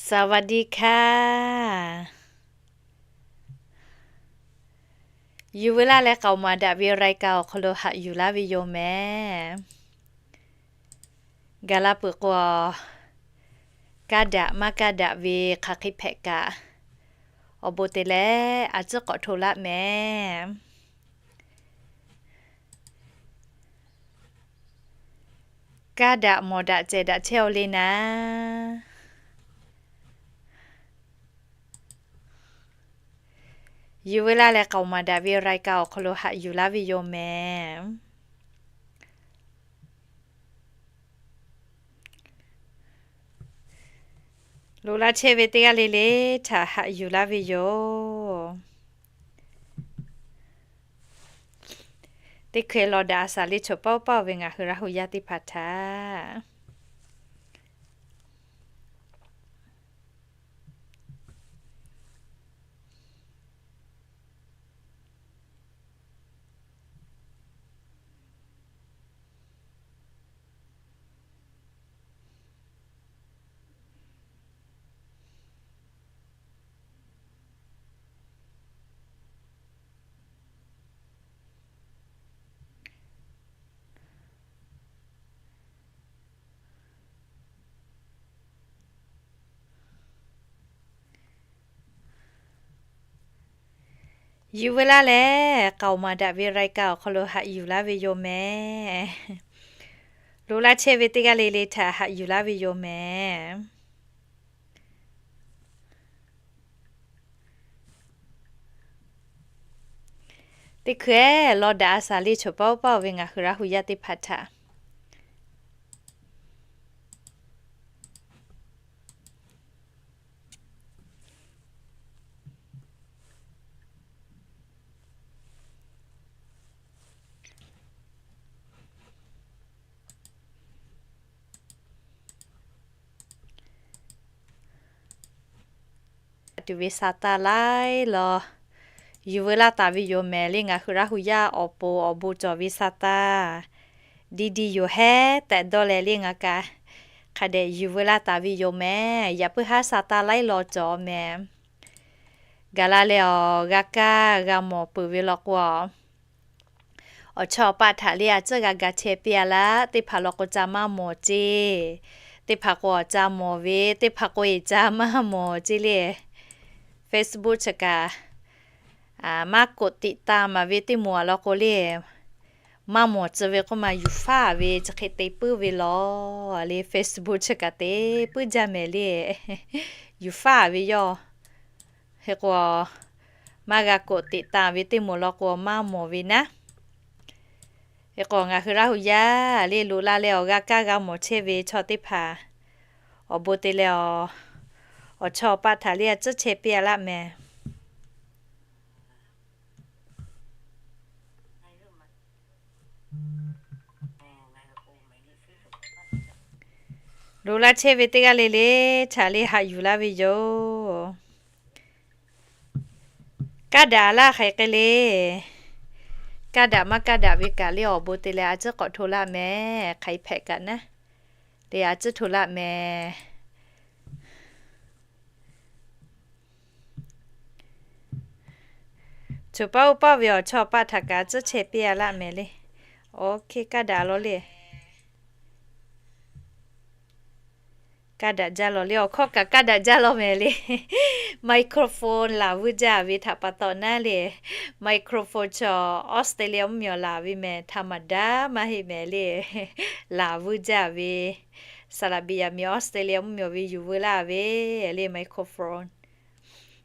สวัสดีค่ะ Yuˬ veu laˇ leh k'aoˍ maˍ daꞈ ve รายการ awˬ hk'aw lo haꞈ yuˬ laˇ ve yoˬ mehˍ. Gaˬ la peuˬ k'o, kaˇ daꞈ maˇ kaˇ daꞈ ve hk'aˬ hk'e hpehꞈ kaꞈ, awˬ bon te leh a tcuhˉ k'awꞈ hto laˆ mehˍ. Kaˇ daꞈ mawˬ daꞈ cehˬ daꞈ chehˇ-aw le naˍ. Yuˬ veu laˇ leh k'aoˍ maˍ daꞈ ve รายการ awˬ hk'aw lo haꞈ yuˬ laˇ ve yoˬ mehˍ. Loꞈ laˇ chehˇ ve teˇ g'aˇ le le htaꞈ haꞈ yuˬ laˇ ve yoˬ. Teˇ hkeh lawˬ daꞈ a shaˍ le choˬ paˆ uˉ paˆ-oˬ ve ngaˬ hui Laˇ hu yaˇ teˇ hpaˍ htaꞈ Yuˬ veu laˇ leh k'aoˍ maˍ daꞈ ve รายการ awˬ hk'aw lo haꞈ yuˬ laˇ ve yoˬ mehˍ. Loꞈ laˇ chehˇ ve teˇ g'aˇ le le htaꞈ haꞈ yuˬ laˇ ve yoˬ mehˍ. Teˇ hkeh lawˬ daꞈ a shaˍ le choˬ paˆ uˉ paˆ-oˬ ve ngaˬ hui Laˇ hu yaˇ teˇ hpaˍ htaꞈ tuˬ ve Satan laiˉ law yuˬ veu laˇ taˍ ve yoˬ mehˍ le. Ngaˬ hui Laˇ hu yaˇ awˬ pon awˬ bon cawˬ ve Satan diˇ diˇ yoˬ hehˉ tehꞈ dawˇ leh le ngaˬ kaꞈ hk'a dehꞈ yuˬ veu laˇ taˍ ve yoˬ mehˍ. Yaꞈ puiˉ haˉ Satan laiˉ law cawˬ mehˍ. Gaˬ la leh awˬ g'a kaˇ g'a mawˬ peuˬ ve law k'o, awˬ chawˇ awˬ paˆ htaꞈ le a tcuhˉ g'a ga chehˇ piˇ-a laˇ. Teˇ hpaˍ law k'o ca maˇ mawˬ ceˇ, teˇ hpaˍ k'o awˬ ca mawˬ ve, teˇ hpaˍ k'o eˬ ca maˇ mawˬ ceˇ le. Facebook chi kaꞈ maˇ กดติดตาม maˍ ve teˇ moˍ a law k'o le, maˇ mawˬ tcuh ve k'oˆ ma yuˬ faˉ ve chi hk'e te puiˉ ve law le. Facebook chi kaꞈ te puiˉ jaˇ mehˍ le. Yuˬ faˉ ve yawˇ. Hk'e k'o, maˇ g'a กดติดตาม ve teˇ moˍ law k'o maˇ mawˬ ve naˉ. Hk'e k'o ngaˬ hui Laˇ hu yaˇ le loꞈ la leh awˬ g'a kaˇ g'a mawˬ chehˇ ve chaw teˇ hpaˍ awˬ bon te leh awˬ chawˇ awˬ paˆ htaꞈ le a tcuhˉ chehˇ piˇ-a laˇ mehˍ. Loꞈ laˇ chehˇ ve teˇ g'aˇ le le htaꞈ le haꞈ yuˬ laˇ ve yoˬ. Kaˇ daꞈ laˇ hk'aˬ hk'e le. Kaˇ daꞈ maˇ kaˇ daꞈ ve kaꞈ le awˬ bon te leh a tcuhˉ k'awꞈ hto laˆ mehˍ. Hk'aˬ hk'e hpehꞈ kaꞈ naˉ, le a tcuhˉ hto laˆ mehˍ. Choˬ paˆ uˉ paˆ ve awˬ chawˇ paˆ htaꞈ kaꞈ tcuhˉ chehˇ piˇ-a laˇ mehˍ le. Oˇ hk'e kaˇ daꞈ law le. Kaˇ daꞈ jaˇ law le. Awˬ hkawˇ kaꞈ kaˇ daꞈ jaˇ law mehˍ le. Microphone laˬ vuiˇ jaˇ ve htaꞈ pa taw naˉ le. Microphone chaw Australia mvuhˇmiˬ awˬ laˬ ve mehˍ, htaꞈ maˍ daꞈ maˇ heˆ mehˍ le. Laˬ vuiˇ jaˇ ve, saˍ laˍ beˍ yaꞈ miˍ Australia mvuhˇmiˬ awˬ ve yuˬ veu laˇ ve le microphone.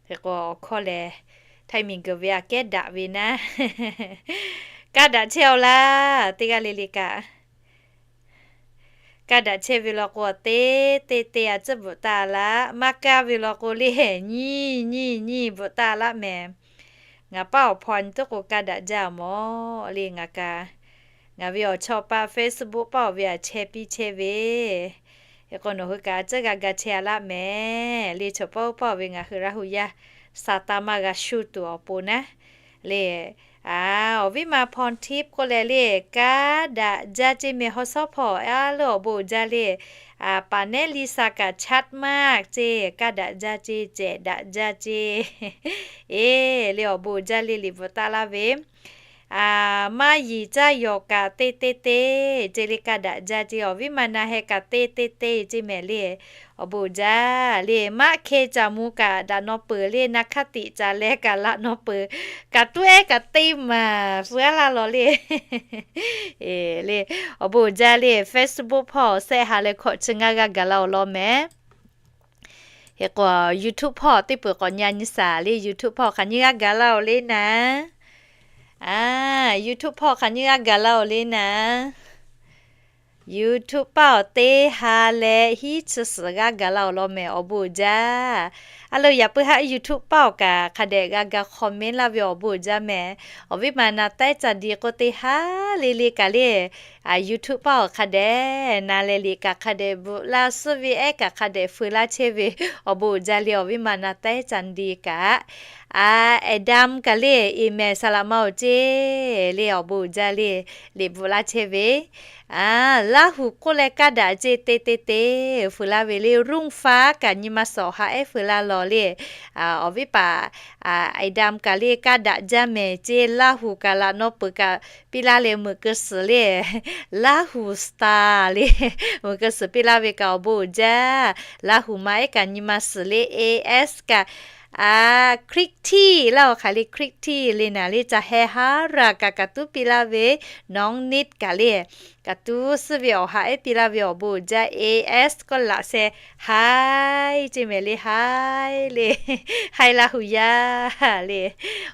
Hk'e k'o awˬ hkawˇ lehˬ, htaiˇ miˬ guiˬ ve aꞈ kehˉ daꞈ ve naˉ, kaˇ daꞈ chehˇ-aw laˇ. Teˇ g'aˇ le le kaꞈ kaˇ daꞈ chehˇ ve law k'o, teˇ teˇ teˇ a tcuhˉ bvuhꞈ taˍ laˇ. Maˇ kaˇ ve law k'o le, nyiˇ nyiˇ nyiˇ bvuhꞈ taˍ laˇ mehˍ. Ngaˬ paˉ awˬ hpaw nyi tuˉ k'o kaˇ daꞈ jaˇ mawˬ le. Ngaˬ kaꞈ, ngaˬ ve awˬ chawˇ paˆ Facebook paˆ awˬ ve aꞈ chehˇ piˇ chehˇ ve, hk'e k'o nawˬ hui kaꞈ a tcuhˉ g'a ga chehˇ-a laˇ mehˍ le. Choˬ paˆ uˉ paˆ ve ngaˬ hui Laˇ hu yaˇ Saˍtanˍ maˇ g'a shuˇ tuˬ awˬ pon naˉ le, Awˬ viˉ ma พรทิพย์ k'oˆ leh le, kaˇ daꞈ jaˇ ceˇ mehˍ. Haw shawˉ hpawˇ a leuˆ awˬ bon uiˍ jaˇ le. Paˍ nehˉ Liˇ sa kaꞈ ชัดมาก ceˇ, kaˇ daꞈ jaˇ ceˇ, cehˬ daꞈ jaˇ ceˇ. Eˬ le, awˬ bon uiˍ jaˇ le, liꞈ bvuhꞈ taˆ laˇ ve. Maˇ yiˍ caˇ yawˬ kaꞈ te te te ceˇ le, kaˇ daꞈ jaˇ ceˇ. Awˬ viˉ ma na heh kaꞈ te te te ceˇ mehˍ le. Awˬ bon uiˍ jaˇ le. Maˇ hkeh caˍ mvuh kaꞈ daꞈ naw peuˬ le, na hk'aˇ tiꞈ caˍ leh kaꞈ laꞈ naw peuˬ. Kaꞈ tuˉ ehˉ kaꞈ te maˍ feu aˉ laˇ law le. Eˬ le, awˬ bon uiˍ jaˇ le. Facebook hpawˇ shehˆ ha leh hkawꞈ chi ngaˇ g'aˇ gaˬ la awˬ lawn mehˍ. Hk'e k'o, YouTube hpawˇ teˇ peuˬ k'awꞈ nyi a nyi shaˍ le. YouTube hpawˇ hk'aˬ nyiˇ g'aˇ gaˬ la oˬ le naˍ. A, YouTube hpawˇ hk'aˬ nyiˇ g'aˇ gaˬ la oˬ le naˍ. YouTube paˆ awˬ teˇ ha leh hiˉ chi suhˍ g'aˇ gaˬ la awˬ lawn mehˍ. Awˬ bon uiˍ jaˇ. A lo, yaꞈ puiˉ haˉ YouTube paˆ awˬ kaꞈ hk'a dehꞈ g'a ga comment laˇ ve awˬ bon uiˍ jaˇ mehˍ. Awˬ viˉ ma na taiˉ ca di k'o, teˇ haˉ le le kaꞈ le, YouTube paˆ awˬ hk'a dehꞈ na leh liꞈ kaꞈ hk'a dehꞈ bvuhꞈ laˇ, suhˉ ve ehˉ kaꞈ hk'a dehꞈ feu laˇ chehˇ ve awˬ bon uiˍ jaˇ le. Awˬ viˉ ma na taiˉ ca di kaꞈ, a, Adam kaꞈ le, aˍmenˍ saˍ laꞈ ma awˬ ceˇ le, awˬ bon uiˍ jaˇ le, liꞈ bvuhꞈ laˇ chehˇ ve. Laˇ huˍ k'oˆ leh kaˇ daꞈ ceˇ, te te te feu laˇ ve le. Ruˇ faˉ kaꞈ nyi ma suhˍ awˬ ha ehˉ feu laˇ law le. Awˬ viˉ paˍ Adam kaꞈ le, kaˇ daꞈ jaˇ mehˍ ceˇ. Laˇ huˍ kaꞈ laꞈ naw peuˬ kaꞈ piˇ laˇ leh meuꞈ keu suhˍ le, Laˇ huˍ star le, meuꞈ keu suhˍ piˇ laˇ ve kaꞈ awˬ bon uiˍ jaˇ. Laˇ huˍ ma ehˉ kaꞈ nyi ma suhˍ le, A S kaꞈ, Christy laˇ awˬ hk'aˬ le, Christy le naˍ le, ca heh haˉ raˬ kaꞈ kaꞈ tuˉ piˇ laˇ ve, Nawˉ niˆ kaꞈ le, kaꞈ tuˉ suhˉ ve awˬ ha ehˉ piˇ laˇ ve awˬ bon uiˍ jaˇ. A S k'oˆ laꞈ sheh, haiˉ ceˇ mehˍ le, haiˉ le, haiˉ Laˇ huˍ yaˇ le.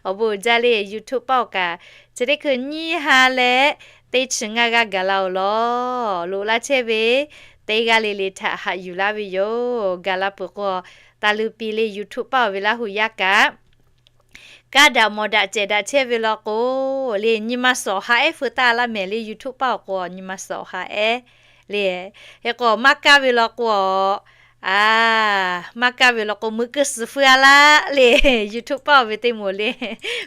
Awˬ bon uiˍ jaˇ le. YouTube paˆ awˬ kaꞈ chi teˇ hkui nyiˇ ha leh teˇ chi ngaˇ g'aˇ gaˬ la awˬ lawn. Loꞈ laˇ chehˇ ve teˇ g'aˇ le le htaꞈ haꞈ yuˬ laˇ ve yoˬ. Gaˬ la peuˬ k'o, taˇ luˇ piˇ le. YouTube paˆ awˬ ve Laˇ huˍ yaˇ kaꞈ kaˇ daꞈ mawˬ daꞈ cehˬ daꞈ chehˇ ve law k'o le, nyi ma suhˍ awˬ ha ehˉ feu taˆ laˇ mehˍ le. YouTube paˆ awˬ k'o nyi ma suhˍ awˬ ha ehˉ le. Hk'e k'o, maˇ kaˇ ve law k'o, a, maˇ kaˇ ve law k'o meuꞈ keu suhˍ feu a laˇ le. YouTube paˆ awˬ ve teˇ moˍ le,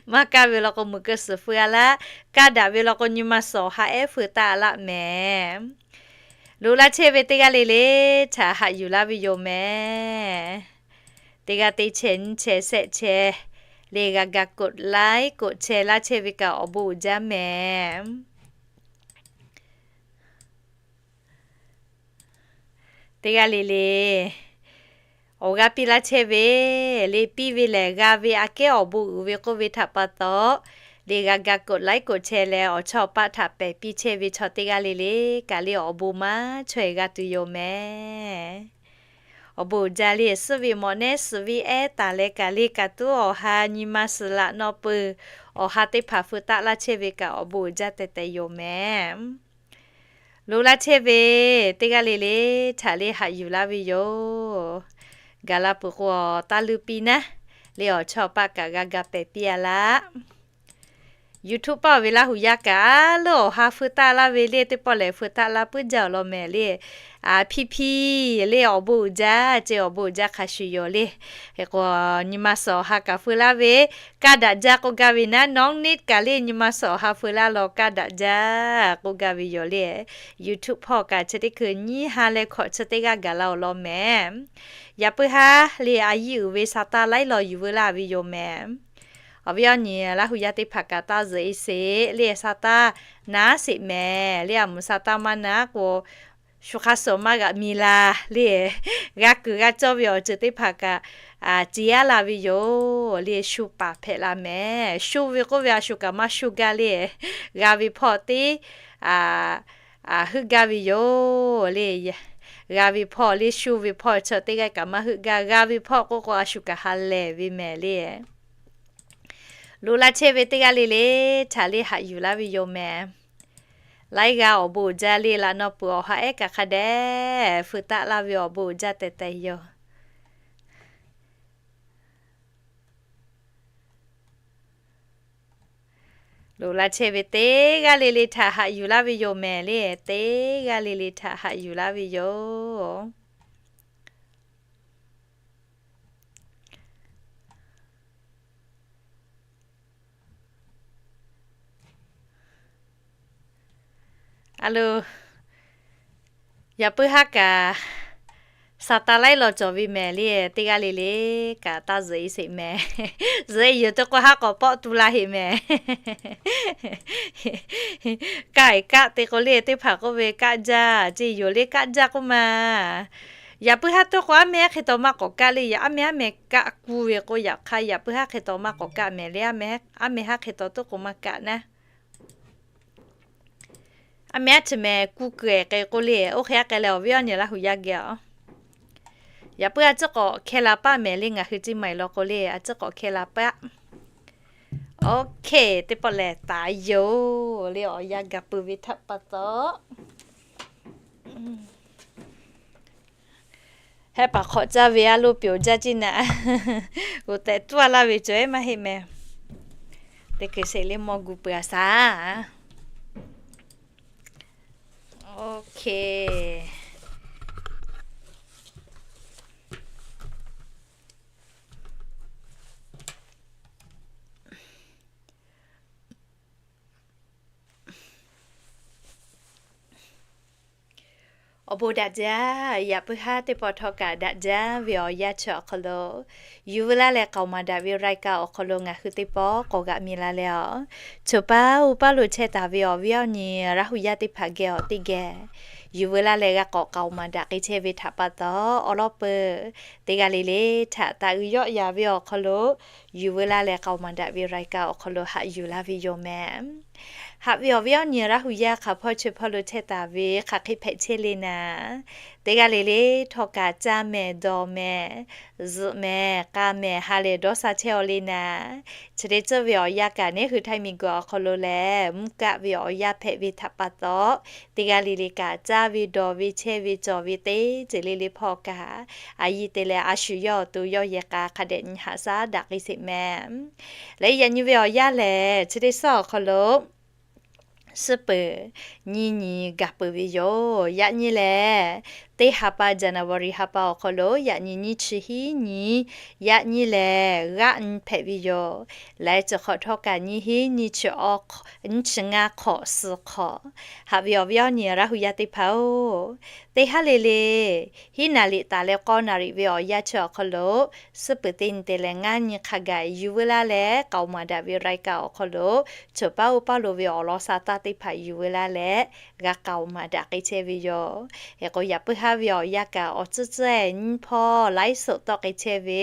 maˇ kaˇ ve law k'o meuꞈ keu suhˍ feu a laˇ. Kaˇ daꞈ ve law k'o nyi ma suhˍ awˬ ha ehˉ feu taˆ laˇ mehˍ. Loꞈ laˇ chehˇ ve teˇ g'aˇ le le htaꞈ haꞈ yuˬ laˇ ve yoˬ mehˍ. Teˇ g'aˇ teˇ chehˇ nyiˇ chehˇ shehˆ chehˇ le g'a ga กดไลค์ กดแชร์ laˇ chehˇ ve kaꞈ awˬ bon uiˍ jaˇ mehˍ. Teˇ g'aˇ le le awˬ g'aˇ piˇ laˇ chehˇ ve le, piˇ ve lehˬ g'a ve aꞈ kehˉ awˬ bon uiˍ ve k'oˆ ve htaꞈ pa taw, le g'a ga กดไลค์ กดแชร์ leh awˬ chawˇ awˬ paˆ htaꞈ pehˬ piˇ chehˇ ve chaw teˇ g'aˇ le le kaꞈ le awˬ bon maˇ chaweh g'a tuˬ yoˬ mehˍ. Awˬ bon uiˍ jaˇ le. Suhˉ ve mawꞈ nehˉ suhˍ ve ehˉ taˍ leh kaꞈ le kaꞈ tuˉ awˬ ha nyi ma suhˍ laꞈ naw peuˬ awˬ ha teˇ hpaˍ feu taˆ laˇ chehˇ ve kaꞈ awˬ bon uiˍ jaˇ teh teh yoˬ mehˍ. Loꞈ laˇ chehˇ ve teˇ g'aˇ le le htaꞈ le haꞈ yuˬ laˇ ve yoˬ. Gaˬ la peuˬ k'o, taˇ luˇ piˇ naˉ le, awˬ chawˇ awˬ paˆ kaꞈ g'a ga pehˬ piˇ a laˇ. YouTube paˆ awˬ ve Laˇ huˍ yaˇ kaꞈ a leuˆ awˬ ha feu taˆ laˇ ve le, teˇ pawˆ lehˬ feu taˆ laˇ puiˉ jaˇ awˬ lawn mehˍ le. Hpiˇ hpiˇ le, awˬ bon uiˍ jaˇ ceˇ, awˬ bon uiˍ jaˇ hk'a shuˍ yoˬ le. Hk'e k'o, nyi ma suhˍ awˬ ha kaꞈ feu laˇ ve, kaˇ daꞈ jaˇ k'oˆ gaˇ ve naˉ, Nawˉ niˆ kaꞈ le nyi ma suhˍ awˬ ha feu laˇ law kaˇ daꞈ jaˇ k'oˆ gaˇ ve yoˬ le. YouTube hpawˇ kaꞈ chi teˇ hkui nyiˇ ha leh hkawꞈ chi teˇ g'aˇ gaˬ la awˬ lawn mehˍ. Yaꞈ puiˉ haˉ le, a yiˇ uiˍ ve sa taˇ laiˉ law yuˬ veu laˇ ve yoˬ mehˍ. Awˬ viˉ awˬ nyi Laˇ huˍ yaˇ teˇ hpaˍ kaꞈ taˇ zuhꞈ e sheˍ le, sa taˇ naˉ sheˍ mehˍ le. A muˍ sa taˇ maˇ naˉ k'o, shu hk'aˇ suh maˇ g'aꞈ mi la le. G'a kuiˬ g'a cawˇ ve awˬ ceuˬ teˇ hpaˍ kaꞈ ce aˉ la ve yoˬ le. Shu paˍ hpehꞈ la mehˍ. Shu ve k'oˆ ve a shu kaꞈ maˇ shu gaˇ le. G'a ve hpawˇ teˇ heuˆ gaˇ ve yoˬ le. G'a ve hpawˇ le, shu ve hpawˇ chi teˇ g'aˇ kaꞈ maˇ heuˆ gaˇ. G'a ve hpawˇ k'oˆ k'o a shu kaꞈ ha lehˬ ve mehˍ le. Loꞈ laˇ chehˇ ve teˇ g'aˇ le le htaꞈ le haꞈ yuˬ laˇ ve yoˬ mehˍ. Laiˉ g'aˇ awˬ bon uiˍ jaˇ le, laꞈ naw peuˬ awˬ ha ehˉ kaꞈ hk'a dehꞈ feu taˆ laˇ ve awˬ bon uiˍ jaˇ teh teh yoˬ. Loꞈ laˇ chehˇ ve teˇ g'aˇ le le htaꞈ haꞈ yuˬ laˇ ve yoˬ mehˍ le. Teˇ g'aˇ le le htaꞈ haꞈ yuˬ laˇ ve yoˬ. a lo, yaꞈ puiˉ haˉ kaꞈ, sa taˇ laiˉ law cawˬ ve mehˍ le, teˇ g'aˇ le le kaꞈ taˇ zuhꞈ e sheˍ mehˍ. Zuhꞈ e yoˬ te k'o haˉ k'awꞈ pawˆ tu la heˍ mehˍ. Kaˆ e kaˆ te k'o le teˇ hpaˍ k'oˆ ve kaˆ jaˇ ce yoˬ le, kaˆ jaˇ k'oˆ ma. Yaꞈ puiˉ haˉ tuˉ k'o aˉ meh haˉ hk'e taw maˇ k'awꞈ kaˆ le, yaꞈ aˉ meh haˉ meh kaˆ kuˇ ve k'o, yaꞈ hk'aˇ yaꞈ puiˉ haˉ hk'e taw maˇ k'awꞈ kaˆ mehˍ le, aˉ meh haˉ hk'e taw tuˉ k'o maˇ kaˆ naˉ. Aˉ meh haˉ chi meh kuˇ keu e k'e k'oˆ le, oˇ hk'e aˉ k'ai leh awˬ viˉ awˬ nyi Laˇ huˍ yaˇ geh a. Yaꞈ puiˉ a ciˉ k'awꞈ hkeh la paˆ mehˍ le, ngaˬ hui Ceˇ maiˍ law k'o le a ciˉ k'awꞈ hkeh la paˆ. Okay, teˇ pawˆ lehˬ taˍ yoˬ le, awˬ yanˇ gaˬ peuˬ ve htaꞈ pa taw. Hehˉ paˍ hk'awꞈ caˇ ve a lo pyonˍ jaˇ ceˇ naˍ. Uˬ tehꞈ tuˉ a laˇ ve cawˬ ehˉ maˇ heˆ mehˍ. Teˇ hkui sheˍ le mawˇ gu peuˬ a shaˍ. Okay. Awˬ bon daꞈ jaˇ, yaꞈ puiˉ haˉ teˇ pawˆ htawˇ kaꞈ daꞈ jaˇ ve awˬ yanˇ chi awˬ hk'aw lo, yuˬ veu laˇ leh k'aoˍ maˍ daꞈ ve raiˍ kaꞈ awˬ hk'aw lo ngaˬ hui teˇ pawˆ k'awꞈ g'aꞈ mi la leh a, choˬ paˇ uˉ paˇ lo chehˇ taˍ ve awˬ viˉ awˬ nyi Laˇ huˍ yaˇ teˇ hpaˍ geh awˬ teˇ geh, yuˬ veu laˇ leh g'a k'awꞈ k'aoˍ maˍ daꞈ k'ai chehˇ ve htaꞈ pa taw, awˬ lawn peuˬ teˇ g'aˇ le le htaꞈ taˍ uiˍ yawˆ yaˍ ve awˬ hk'aw lo, yuˬ veu laˇ leh k'aoˍ maˍ daꞈ ve raiˍ kaꞈ awˬ hk'aw lo haꞈ yuˬ laˇ ve yoˬ mehˍ. Haꞈ ve awˬ viˉ awˬ nyi Laˇ huˍ yaˇ hk'aˬ hpawˇ chi hpawˇ lo chehˇ taˍ ve hk'aˬ hk'e hpehꞈ chehˇ le naˍ, teˇ g'aˇ le le htawˇ kaꞈ caˇ mehˍ dawˬ mehˍ, zuhꞈ mehˍ k'a mehˍ ha lehˬ dawˇ sha chehˇ aw le naˍ. Chi teˇ tcuhˇ ve awˬ yanˇ kaꞈ neˉ hui Htaiˇ miˬguiˬ awˬ hk'aw lo lehˬ mvuhˇ kaˆ ve awˬ yanˇ hpehꞈ ve htaꞈ pa taw, teˇ g'aˇ le le kaꞈ caˇ ve dawˬ ve chehˇ ve cawˬ ve teˇ ceuˬ le le hpawˇ kaꞈ, a yiˇ te leh a shu yawˇ awˬ to yawˇ yehˬ k'a hk'a dehꞈ nyi haꞈ shaˉ daꞈ k'ai sheˍ mehˍ. Leh yaꞈ nyi ve awˬ yanˇ lehˬ chi teˇ suhˉ awˬ hk'aw lo suhˉ peuˬ nyiˇ nyi gaˬ peuˬ ve yoˬ. Yaꞈ nyi lehˬ, teˇ ha pa January ha pa awˬ hk'aw lo yaꞈ nyi nyiˇ chi hiˉ nyi, yaꞈ nyi lehˬ g'aˆ nyi hpehꞈ ve yoˬ. Laiˉ ceuˬ hk'awꞈ htawˇ kaꞈ nyiˇ hiˉ nyiˇ chi, nyiˇ chi ngaˇ hk'awꞈ suh hk'awꞈ. Haꞈ ve awˬ viˉ awˬ nyi Laˇ huˍ yaˇ teˇ hpaˍ-oˬ, teˇ haˉ le le hiˉ naˍ riˍ taˍ leh k'awˇ naˍ riˍ ve awˬ yanˇ chi awˬ hk'aw lo, suhˉ peuˬ teˇ nyi te leh ngaˇ nyi hk'a gaˬ yuˬ veu laˇ leh k'aoˍ maˍ daꞈ ve raiˍ kaꞈ awˬ hk'aw lo, choˬ paˇ uˉ paˇ lo ve awˬ lawn sha taˇ teˇ hpaˍ yuˬ veu laˇ leh g'a k'aoˍ maˍ daꞈ k'ai chehˇ ve yoˬ. Hk'e k'o yaꞈ puiˉ haˉ ve awˬ yanˇ kaꞈ awˬ tcuhˉ tcuhˉ nyiˇ hpawˇ laiˉ soꞈ tawˆ k'ai chehˇ ve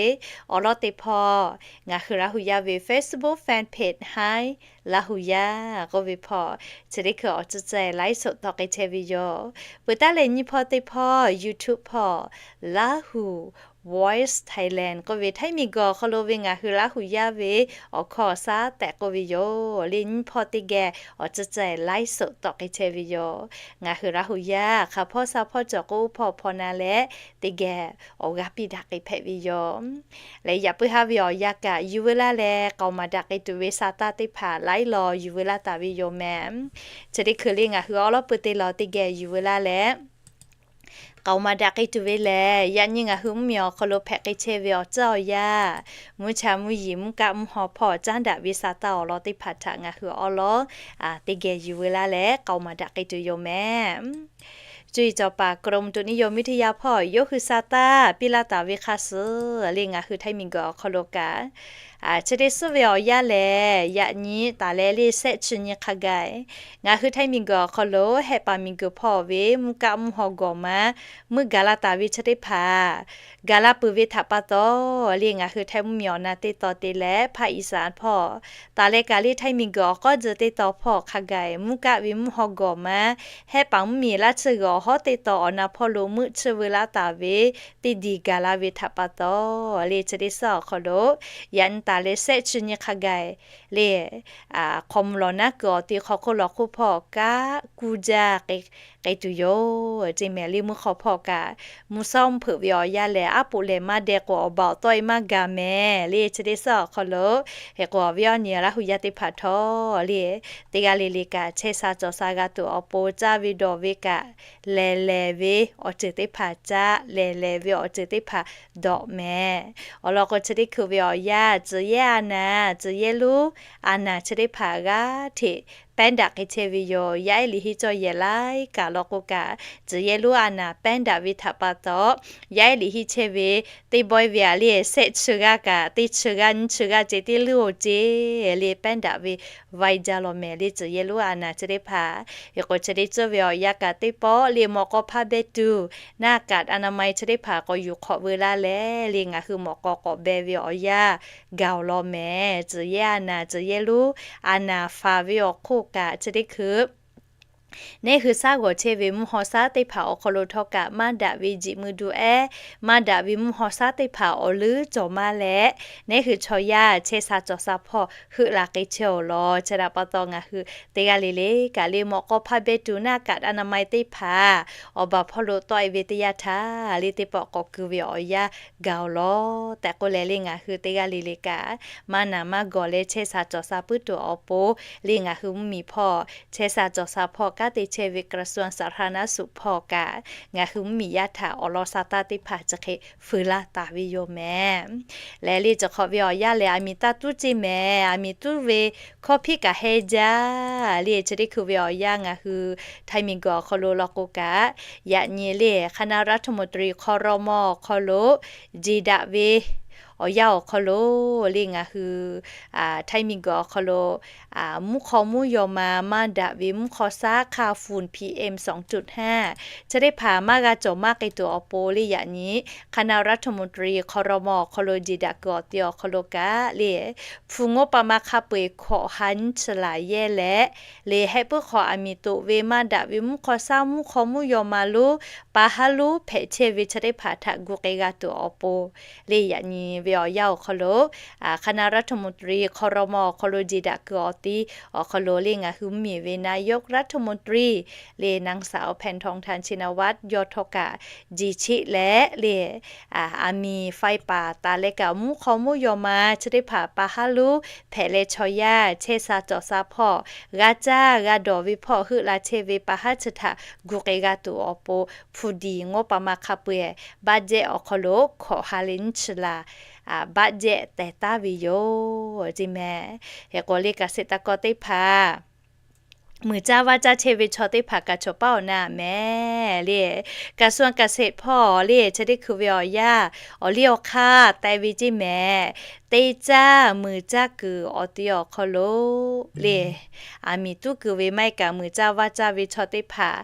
awˬ lawn teˇ hpawˇ, ngaˬ hui Laˇ huˍ yaˇ ve Facebook fan page Htaiˇ Laˇ huˍ yaˇ k'oˆ ve hpawˇ, chi teˇ hkui awˬ tcuhˉ tcuhˉ laiˉ soꞈ tawˆ k'ai chehˇ ve yoˬ. Peuˬ taˉ leh nyiˇ hpawˇ teˇ hpawˇ YouTube hpawˇ Laˇ huˍ Voice Thailand k'oˆ ve Htaiˇ miˬguiˬ awˬ hk'aw lo ve ngaˬ hui Laˇ huˍ yaˇ ve awˬ hkawˇ awˬ shaˉ tehꞈ k'oˆ ve yoˬ le. Nyiˇ hpawˇ teˇ geh awˬ tcuhˉ tcuhˉ laiˉ soꞈ tawˆ k'ai chehˇ ve yoˬ. Ngaˬ hui Laˇ huˍ yaˇ hk'aˬ hpawˇ sha hpawˇ cawˬ k'o oˇ hpawˇ hpawˇ na leh teˇ geh awˬ g'aˇ piˇ daꞈ k'ai hpehꞈ ve yoˬ. Leh yaꞈ puiˉ haˉ ve awˬ yanˇ kaꞈ yuˬ veu laˇ leh k'aoˍ maˍ daꞈ k'ai tuˬ ve sha taˇ teˇ hpaˍ laiˉ law yuˬ veu laˇ taˍ ve yoˬ mehˍ. Chi teˇ hkui le ngaˬ hui awˬ lawn peuˬ te law teˇ geh yuˬ veu laˇ leh k'aoˍ maˍ daꞈ k'ai tuˬ ve lehˬ, yaꞈ nyi ngaˬ hui mvuhˇ miˬ awˬ hk'aw lo hpehꞈ k'ai chehˇ ve awˬ tcuhˉ awˬ yanˇ, mvuhˇ cha mvuhˇ yeˬ mvuhˇ kaˆ mvuhˇ haw hpawˇ caˉ daꞈ ve sha taˇ awˬ lawn teˇ hpaˍ htaꞈ ngaˬ hui awˬ lawn teˇ geh yuˬ veu laˇ leh k'aoˍ maˍ daꞈ k'ai tuˬ yoˬ mehˍ. Cuˇ yiˍ cawˬ paˍ กรมอุตุนิยมวิทยา hpawˇ yawˇ hui sha taˇ piˇ laˇ taˍ ve hk'a shuˍ le ngaˬ hui Htaiˇ miˬguiˬ awˬ hk'aw lo kaꞈ, chi teˇ suhˉ ve awˬ yanˇ lehˬ, yaꞈ nyi taˍ leh le shehˆ chi nyi hk'a gaˬ ngaˬ hui Htaiˇ miˬguiˬ awˬ hk'aw lo hehˆ paˍ miˬguiˬ hpawˇ ve mvuhˇ kaˆ mvuhˇ haw gawˬ ma meuˇ gaˬ la taˍ ve chi teˇ hpaˍ gaˬ la peuˬ ve htaꞈ pa taw, le ngaˬ hui Htaiˇ mvuhˇ miˬ awˬ na teˇ taw te leh ภาคอีสาน hpawˇ taˍ leh kaꞈ le Htaiˇ miˬguiˬ awˬ k'awˇ tcuh teˇ taw hpawˇ hk'a gaˬ mvuhˇ kaˆ ve mvuhˇ haw gawˬ ma hehˆ paˍ mvuhˇ miˬ laˇ tsuhˇ g'uiˬ awˬ hawˉ teˇ taw awˬ na hpawˇ lo meuˇ tsuhˇ veu laˇ taˍ ve teˇ diˬ gaˬ la ve htaꞈ pa taw, le chi teˇ suhˉ awˬ hk'aw lo yaꞈ nyi taˍ leh shehˆ chi nyi hk'a gaˬ le hk'aw mvuh lawˬ naˉ kuiˬ awˬ te hk'aw hk'oˆ lawˬ hk'oˆ hpawˇ kaˆ kuˇ jaˇ k'ai tuˬ yoˬ. Ceˇ mehˍ le mvuhˇ hk'aw hpawˇ kaꞈ mvuhˇ shawˉ mvuhˇ hpeuꞈ ve awˬ yanˇ lehˬ, aˉ poꞈ lehˬ maˇ deh k'o awˬ baˬ awˬ tawˆ e maˇ gaˬ mehˍ le chi teˇ suhˉ awˬ hk'aw lo. Hk'e k'o awˬ viˉ awˬ nyi Laˇ huˍ yaˇ teˇ hpaˍ htawˇ le teˇ g'aˇ le le kaꞈ chehˇ sha cawˬ sha g'a tuˬ awˬ pon caˇ ve dawˬ ve kaꞈ lehˬ lehˬ ve awˬ ceuˬ teˇ hpaˍ caˇ, lehˬ lehˬ ve awˬ ceuˬ teˇ hpaˍ dawꞈ mehˍ. Awˬ lawn k'o chi teˇ hkui ve awˬ yanˇ tcuh yehˇ a naˍ, tcuh yehˇ lonˉ a naˍ chi teˇ hpaˍ g'aˇ hteꞈ pehˉ daꞈ k'ai chehˇ ve yoˬ. Yaˇ ehˉ liꞈ henˇ cawˇ yehˬ laiˉ kaꞈ law k'o kaꞈ, tcuh yehˇ lonˉ a naˍ pehˉ daꞈ ve htaꞈ pa taw, yaˇ ehˉ liꞈ henˇ chehˇ ve teˇ bawehˇ ve aꞈ le, sehˆ chi g'aˇ kaꞈ teˇ chi g'aˇ nyiˇ chi g'aˇ ceh tiˉ leuˉ-oˬ ceˇ le, pehˉ daꞈ ve vaiˇ jaˇ law mehˍ le, tcuh yehˇ lonˉ a naˍ chi teˇ hpaˍ. Hk'e k'o, chi teˇ ceuˬ ve awˬ yanˇ kaꞈ teˇ pawˆ le mawꞈ k'aw hpaˇ behˇ tuˬ, หน้ากากอนามัย chi teˇ hpaˍ k'awꞈ yuˬ hk'awꞈ veu laˇ leh le, ngaˬ hui mawꞈ k'aw k'awꞈ beh ve awˬ yanˇ gaˬ-oˬ law mehˍ. Tcuh yehˇ a naˍ, tcuh yehˇ lonˉ a naˍ faˍ ve awˬ hk'oˆ kaꞈ chi teˇ hkui neˇ hui shaˉ g'awˬ chehˇ ve mvuhˇ haw shaˉ teˇ hpaˍ awˬ hk'aw lo htawˇ kaꞈ maˇ daꞈ ve jiꞈ mui du ehˉ, maˇ daꞈ ve mvuhˇ haw shaˉ teˇ hpaˍ awˬ leuˉ cawˬ maˇ leh, neˇ hui chaw yaˇ chehˇ sha cawˬ sha hpawˇ heuˆ la k'ai chehˇ-oˬ law. Chi htaꞈ pa taw ngaˬ hui teˇ g'aˇ le le kaꞈ le mawꞈ k'aw hpaˇ behˇ tuˬ หน้ากากอนามัย teˇ hpaˍ awˬ baˬ hpawˇ lo tawˆ e ve teˇ yanˇ htaˇ le teˇ pawˆ k'awꞈ ku ve awˬ yanˇ gaˬ-oˬ law tehꞈ k'oˆ leh le, ngaˬ hui teˇ g'aˇ le le kaꞈ maˇ naˍ maˇ gawˬ leh chehˇ sha cawˬ sha puiˉ tuˬ awˬ pon le, ngaˬ hui mvuhˇmiˬ hpawˇ chehˇ sha cawˬ sha hpawˇ kanˉ te chehˇ ve กระทรวงสาธารณสุข hpawˇ kaꞈ ngaˬ hui mvuhˇmiˬ yaˇ htaꞈ awˬ lawn sha taˇ teˇ hpaˍ chi hk'e feu laˇ taˍ ve yoˬ mehˍ. Leh le cawˬ hk'awꞈ ve awˬ yanˇ lehˬ, aˬ miˍ taˇ tuˉ ceˇ mehˍ. Aˬ miˍ tuˉ ve hkawˇ hpiˆ kaꞈ heh jaˇ le. Chi teˇ hkui ve awˬ yanˇ ngaˬ hui Htaiˇ miˬguiˬ awˬ hk'aw lo law k'o kaꞈ, yaꞈ nyi le คณะรัฐมนตรี ครม. awˬ hk'aw lo jeˬ daꞈ ve awˬ yanˇ awˬ hk'aw lo le ngaˬ hui Htaiˇ miˬguiˬ awˬ hk'aw lo mvuhˇ hk'aw mvuhˇ yaw ma maˇ daꞈ ve mvuhˇ hk'aw shaˉ hk'aˇ ฝุ่น พีเอ็ม สองจุดห้า chi teˇ hpaˍ maˇ g'a cawˬ maˇ k'ai tuˬ awˬ pon le, yaꞈ nyi คณะรัฐมนตรี ครม. awˬ hk'aw lo jeˬ daꞈ kuiˬ awˬ ti awˬ hk'aw lo kaꞈ le, hpu งบประมาณ hk'a peu-eˬ hkawꞈ ha nyiˇ chi laˬ yehˇ leh le, heh puiˉ hk'aw aˬ miˍ toꞈ ve maˇ daꞈ ve mvuhˇ hk'aw shaˉ mvuhˇ hk'aw mvuhˇ yaw ma lonˉ pa haˉ lonˉ hpehꞈ chehˇ ve chi teˇ hpaˍ htaꞈ gu k'ai g'a tuˬ awˬ pon le, yaꞈ nyi ve awˬ yanˇ awˬ hk'aw lo คณะรัฐมนตรี ครม. awˬ hk'aw lo jeˬ daꞈ kuiˬ awˬ ti awˬ hk'aw lo le ngaˬ hui mvuhˇmiˬ ve นายกรัฐมนตรี le นางสาว แพทองธาร ชินวัตร yawˇ htawˇ kaꞈ jeˬ cheˆ leh le, aˬ miˍ faiˇ paˍ taˍ leh kaꞈ mvuhˇ hk'aw mvuhˇ yaw ma chi teˇ hpaˍ pa haˉ lonˉ hpehꞈ leh chaw yaˇ chehˇ sha cawˬ sha hpawˇ g'a caˇ g'a dawˬ ve hpawˇ heuˆ la chehˇ ve pa haˉ chi htaꞈ gu k'ai g'a tuˬ awˬ pon, hpu diˍ งบประมาณ hk'a peu-eˬ บัดเจ็ต awˬ hk'aw lo hkawꞈ ha leh nyiˇ chi laˬ บัดเจ็ต tehˬ taˉ ve yoˬ ceˇ mehˍ. Hk'e k'o le kaꞈ sheˍ taˍ kawˇ teˇ hpaˍ muiˬ caˇ vaˇ caˇ chehˇ ve chaw teˇ hpaˍ kaꞈ cawˬ paˇ awˬ na mehˍ le. Kaꞈ suan kaꞈ sheˍ hpawˇ le chi teˇ hkui ve awˬ yanˇ awˬ liˇ awˬ hk'aˇ teh ve ceˇ mehˍ. Teˇ caˇ muiˬ caˇ kuiˬ awˬ ti awˬ hk'aw lo le, aˬ miˍ tuˉ kuiˬ ve maˇ heˆ kaꞈ muiˬ caˇ vaˇ caˇ ve chaw teˇ hpaˍ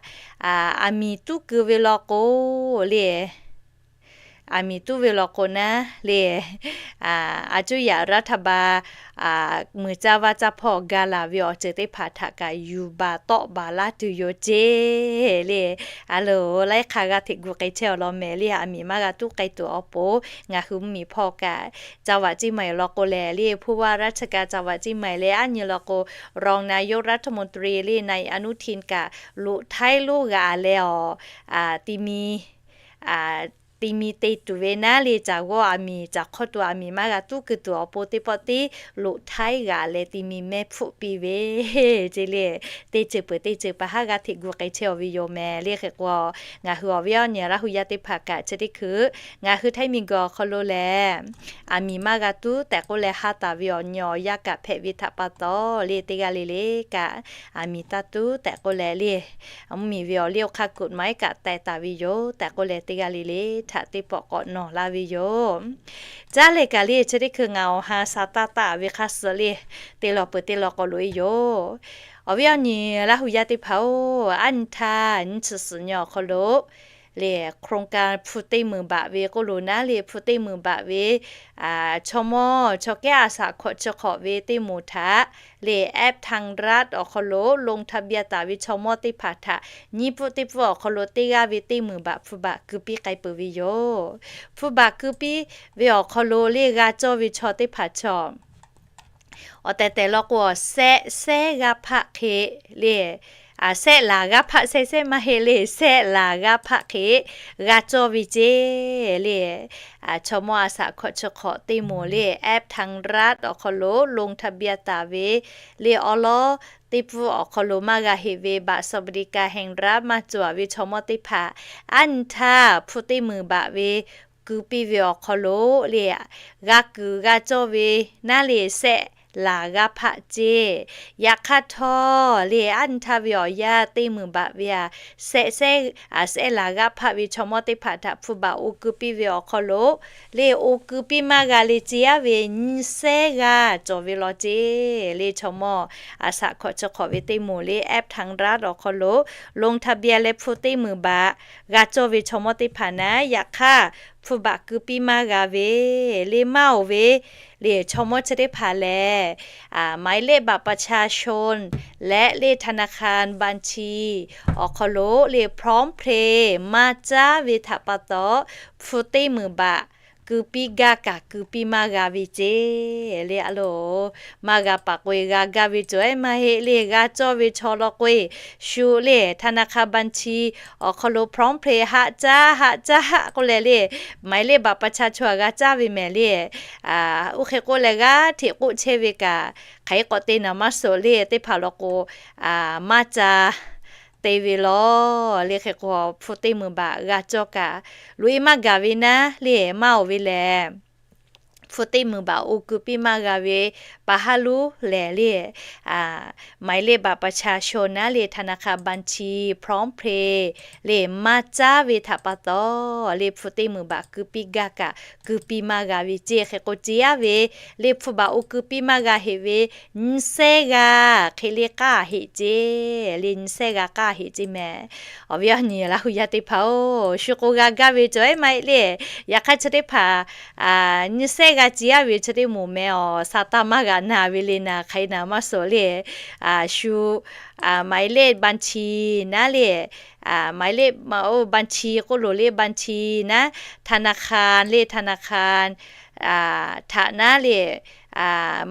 aˬ miˍ tuˉ kuiˬ ve law k'o le, aˬ miˍ tuˉ ve law k'o naˉ le, a cuˇ yaꞈ รัฐบาล muiˬ caˇ vaˇ caˇ hpawˇ ga laˬ ve awˬ ceuˬ teˇ hpaˍ htaꞈ kaꞈ yuˬ baˬ tawˆ baˬ laˇ tuˬ yoˬ ceˇ le. A loˬ, laiˉ hk'aˇ g'a hteꞈ gu k'ai chehˇ awˬ lawn mehˍ le. Aˬ miˍ maˇ g'a tuˉ k'ai tuˬ awˬ pon ngaˬ hui mvuhˇmiˬ hpawˇ kaꞈ จังหวัดเชียงใหม่ law k'o lehˬ le ผู้ว่าราชการจังหวัดเชียงใหม่ leh aˉ nyi law k'o รองนายกรัฐมนตรี le นายอนุทิน kaꞈ loꞈ htaiˉ lonˉ g'aꞈ leh awˬ ti mi ti mi te tuˬ ve naˉ le, caˬ g'awˇ aˬ miˍ caˬ hk'awˇ tuˬ aˬ miˍ maˇ g'a tuˉ keu tuˬ awˬ pon teˇ pawˆ tiˉ loꞈ htaiˉ g'aꞈ leh ti mi mehˇ hpfuhˆ piˇ ve ceˇ le. Teˇ ceuˬ peuˬ teˇ ceuˬ pa haˉ g'a hteꞈ gu k'ai chehˇ awˬ ve yoˬ mehˍ le. Hk'e k'o, ngaˬ hui awˬ viˉ awˬ nyi Laˇ hu yaˇ teˇ hpaˍ kaꞈ chi teˇ hkui ngaˬ hui Htaiˇ miˬguiˬ awˬ hk'aw lo lehˬ, aˬ miˍ maˇ g'a tuˉ tehꞈ k'oˆ leh ha taˍ ve awˬ nyi awˬ yanˇ kaꞈ hpehꞈ ve htaꞈ pa taw le, teˇ g'aˇ le le kaꞈ aˬ miˍ taˇ tuˉ tehꞈ k'oˆ leh le, mvuhˇmiˬ ve awˬ liˇ awˬ hk'aˇ กฎหมาย kaꞈ teh taˍ ve yoˬ tehꞈ k'oˆ leh, teˇ g'aˇ le le htaꞈ teˇ pawˆ k'awꞈ nawˬ laˇ ve yoˬ. Caˉ leh kaꞈ le chi teˇ hkui ngaˬ awˬ ha sha taˇ taˆ ve hk'a suh le, teˇ law peuˬ teˇ law k'awꞈ loꞈ e yoˬ. Awˬ viˉ awˬ nyi Laˇ hu yaˇ teˇ hpaˍ-oˬ, aˉ nyi htaˇ nyiˇ chi suhˍ nyi awˬ hk'aw lo le, โครงการ hpu teˇ meunˍ baꞈ ve k'oˆ lo naˉ le, hpu teˇ meunˍ baꞈ ve chaw mawˇ chaw kehˉ a shaꞈ hkawꞈ chi hk'awꞈ ve teˇ moˍ htaꞈ le, แอปทางรัฐ awˬ hk'aw lo ลงทะเบียน taˍ ve chaw mawˇ teˇ hpaˍ htaꞈ nyiˇ pfuhˆ teˇ pfuhˆ awˬ hk'aw lo teˇ g'aˇ ve teˇ meunˍ baꞈ hpu baꞈ keu piˇ k'ai peuˬ ve yoˬ. Hpu baꞈ keu piˇ ve awˬ hk'aw lo le g'a cawˇ ve chaw teˇ hpaˍ chaw awˬ tehˬ tehˬ law k'o, sehˆ sehˉ g'aˇ hpaˆ hk'e le, sehˆ laˬ g'aˇ hpaˆ sehˆ sehˉ maˇ heˆ le, sehˆ laˬ g'aˇ hpaˆ hk'e g'a cawˇ ve ceˇ le. Chaw mawˇ a shaꞈ hkawꞈ chi hk'awꞈ teˇ moˍ le, แอปทางรัฐ awˬ hk'aw lo ลงทะเบียน taˍ ve le awˬ lawn teˇ pfuhˆ awˬ hk'aw lo maˇ g'a heˆ ve บัตรสวัสดิการแห่งรัฐ maˇ cawˬ ve chaw mawˇ teˇ hpaˍ aˉ nyi htaˇ hpu teˇ meunˍ baꞈ ve keu piˇ ve awˬ hk'aw lo le, g'a kuiˬ g'a cawˇ ve naˉ le, sehˆ laˬ g'aˇ hpaˆ ceˇ. Yaꞈ hk'aˇ htawˇ le, aˉ nyi htaˇ ve awˬ yanˇ teˇ meunˍ baꞈ ve a, shehˆ shehˆ, shehˆ laˬ g'aˇ hpaˆ ve chaw mawˇ teˇ hpaˍ htaꞈ hpu baꞈ oˇ keu piˇ ve awˬ hk'aw lo le, oˇ keu piˇ maˇ g'a le ceˇ aˉ ve nyiˇ shehˆ g'aˇ cawˬ ve law ceˇ. Le chaw mawˇ a shaꞈ hkawꞈ chi hk'awꞈ ve teˇ moˍ le, app ไทยรัฐ awˬ hk'aw lo ลงทะเบียน leh hpu teˇ meunˍ baꞈ g'a cawˇ ve chaw mawˇ teˇ hpaˍ naˉ, yaꞈ hk'aˇ hpu baꞈ keu piˇ maˇ g'a ve le maˇ oˬ ve le, chaw mawˇ chi teˇ hpaˍ lehˬ, หมายเลขบัตรประชาชน leh le ธนาคารบัญชี awˬ hk'aw lo le พร้อมเพย์ maˇ caˉ ve htaꞈ pa taw, hpu teˇ meunˍ baꞈ keu piˇ gaˇ kaꞈ keu piˇ maˇ g'a ve ceˇ. Le a loˬ, maˇ g'a paˍ k'o-e g'a gaˇ ve cawˬ ehˉ maˇ heˆ le, g'a cawˇ ve chaw law k'o-e, shu le ธนาคารบัญชี awˬ hk'aw lo พร้อมเพย์ haˆ caˉ haˆ caˉ haˆ k'oˆ leh le, หมายเลขบัตรประชาชน g'a caˇ ve mehˍ le. Oˇ hk'e k'oˆ leh g'aˇ hteꞈ k'oˆ chehˇ ve kaꞈ, hk'aˬ hk'e k'awꞈ te naˍ maˇ suhˍ le, teˇ hpaˍ law k'o, maˇ ca te ve law. Le hk'e k'o, hpu teˇ meunˍ baꞈ g'a cawˇ kaꞈ, loꞈ-e maˇ gaˬ ve naˉ le maˇ oˬ ve lehˬ, hpu teˇ meunˍ baꞈ oˇ keu piˇ maˇ g'a ve, pa haˉ luˉ lehˬ le, หมายเลขบัตรประชาชน naˉ le ธนาคารบัญชี พร้อมเพย์ le maˇ caˉ ve htaꞈ pa taw, le hpu teˇ meunˍ baꞈ keu piˇ gaˇ kaꞈ keu piˇ maˇ g'a ve ceˇ. Hk'e k'o ceˇ aˉ ve le hpu baꞈ oˇ keu piˇ maˇ g'a heꞈ ve nyiˇ shehˆ g'aˇ hk'e le k'aˇ heꞈ ceˇ. Le nyiˇ shehˆ g'aˇ k'aˇ heꞈ ceˇ mehˍ. Awˬ viˉ awˬ nyi Laˇ hu yaˇ teˇ hpaˍ-oˬ, shu k'o g'a gaˇ ve cawˬ ehˉ maˇ heˆ le. Yaꞈ hk'aˇ chi teˇ hpaˍ nyiˇ shehˆ g'aˇ ceˇ aˉ ve chi teˇ moˍ meh awˬ sa taˇ maˇ g'a na ve le naˍ, hk'aˬ hk'e naˍ maˇ suhˍ le. Shu หมายเลขบัญชี naˉ le, หมายเลขบัญชี k'oˆ loˬ le บัญชี naˉ, ธนาคาร le ธนาคาร htaꞈ naˉ le,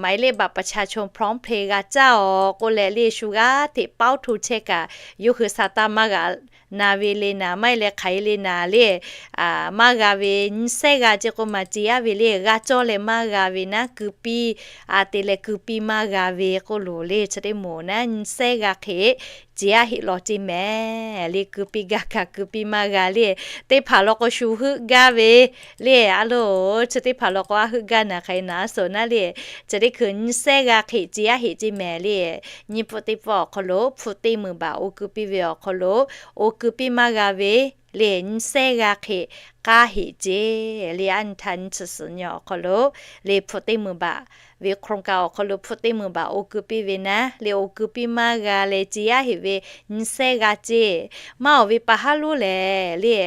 หมายเลขบัตรประชาชน พร้อมเพย์ g'a caˇ-oˬ k'oˆ leh le shu g'aˇ hteꞈ pawˆ hto chehˇ kaꞈ, yawˇ hui sa taˇ maˇ g'a na ve le naˍ, maˇ heˆ leh hk'aˬ hk'e le naˍ le, maˇ g'a ve nyiˇ shehˆ g'aˇ ceˇ k'oˆ ma ceˇ aˉ ve le g'a cawˇ leh maˇ g'a ve naˉ keu piˇ, a te leh keu piˇ maˇ g'a ve k'oˆ loˬ le chi teˇ moˍ naˉ nyiˇ shehˆ g'aˇ hk'e ceˇ aˉ heꞈ law ceˇ mehˍ. Le keu piˇ gaˇ kaꞈ keu piˇ maˇ g'a le, teˇ hpaˍ law k'o shu heuˆ gaˇ ve le a loˬ, chi teˇ hpaˍ law k'o a heuˆ gaˇ naˍ hk'aˬ hk'e naˍ suhˍ naˉ le, chi teˇ hkui nyiˇ shehˆ g'aˇ hk'e ceˇ aˉ heꞈ ceˇ mehˍ le. Nyiˇ pfuhˆ teˇ pfuhˆ awˬ hk'aw lo hpu teˇ meunˍ baꞈ oˇ keu piˇ ve awˬ hk'aw lo, oˇ keu piˇ maˇ g'a ve le nyiˇ shehˆ g'aˇ hk'e k'aˇ heꞈ ceˇ. Le aˉ nyi htaˇ nyiˇ chi suhˍ nyi awˬ hk'aw lo le hpu teˇ meunˍ baꞈ ve โครงการ awˬ hk'aw lo hpu teˇ meunˍ baꞈ oˇ keu piˇ ve naˉ le oˇ keu piˇ maˇ g'a leh ceˇ aˉ heꞈ ve nyiˇ shehˆ g'aˇ ceˇ. Maˇ oˬ ve pa haˉ luˉ lehˬ le,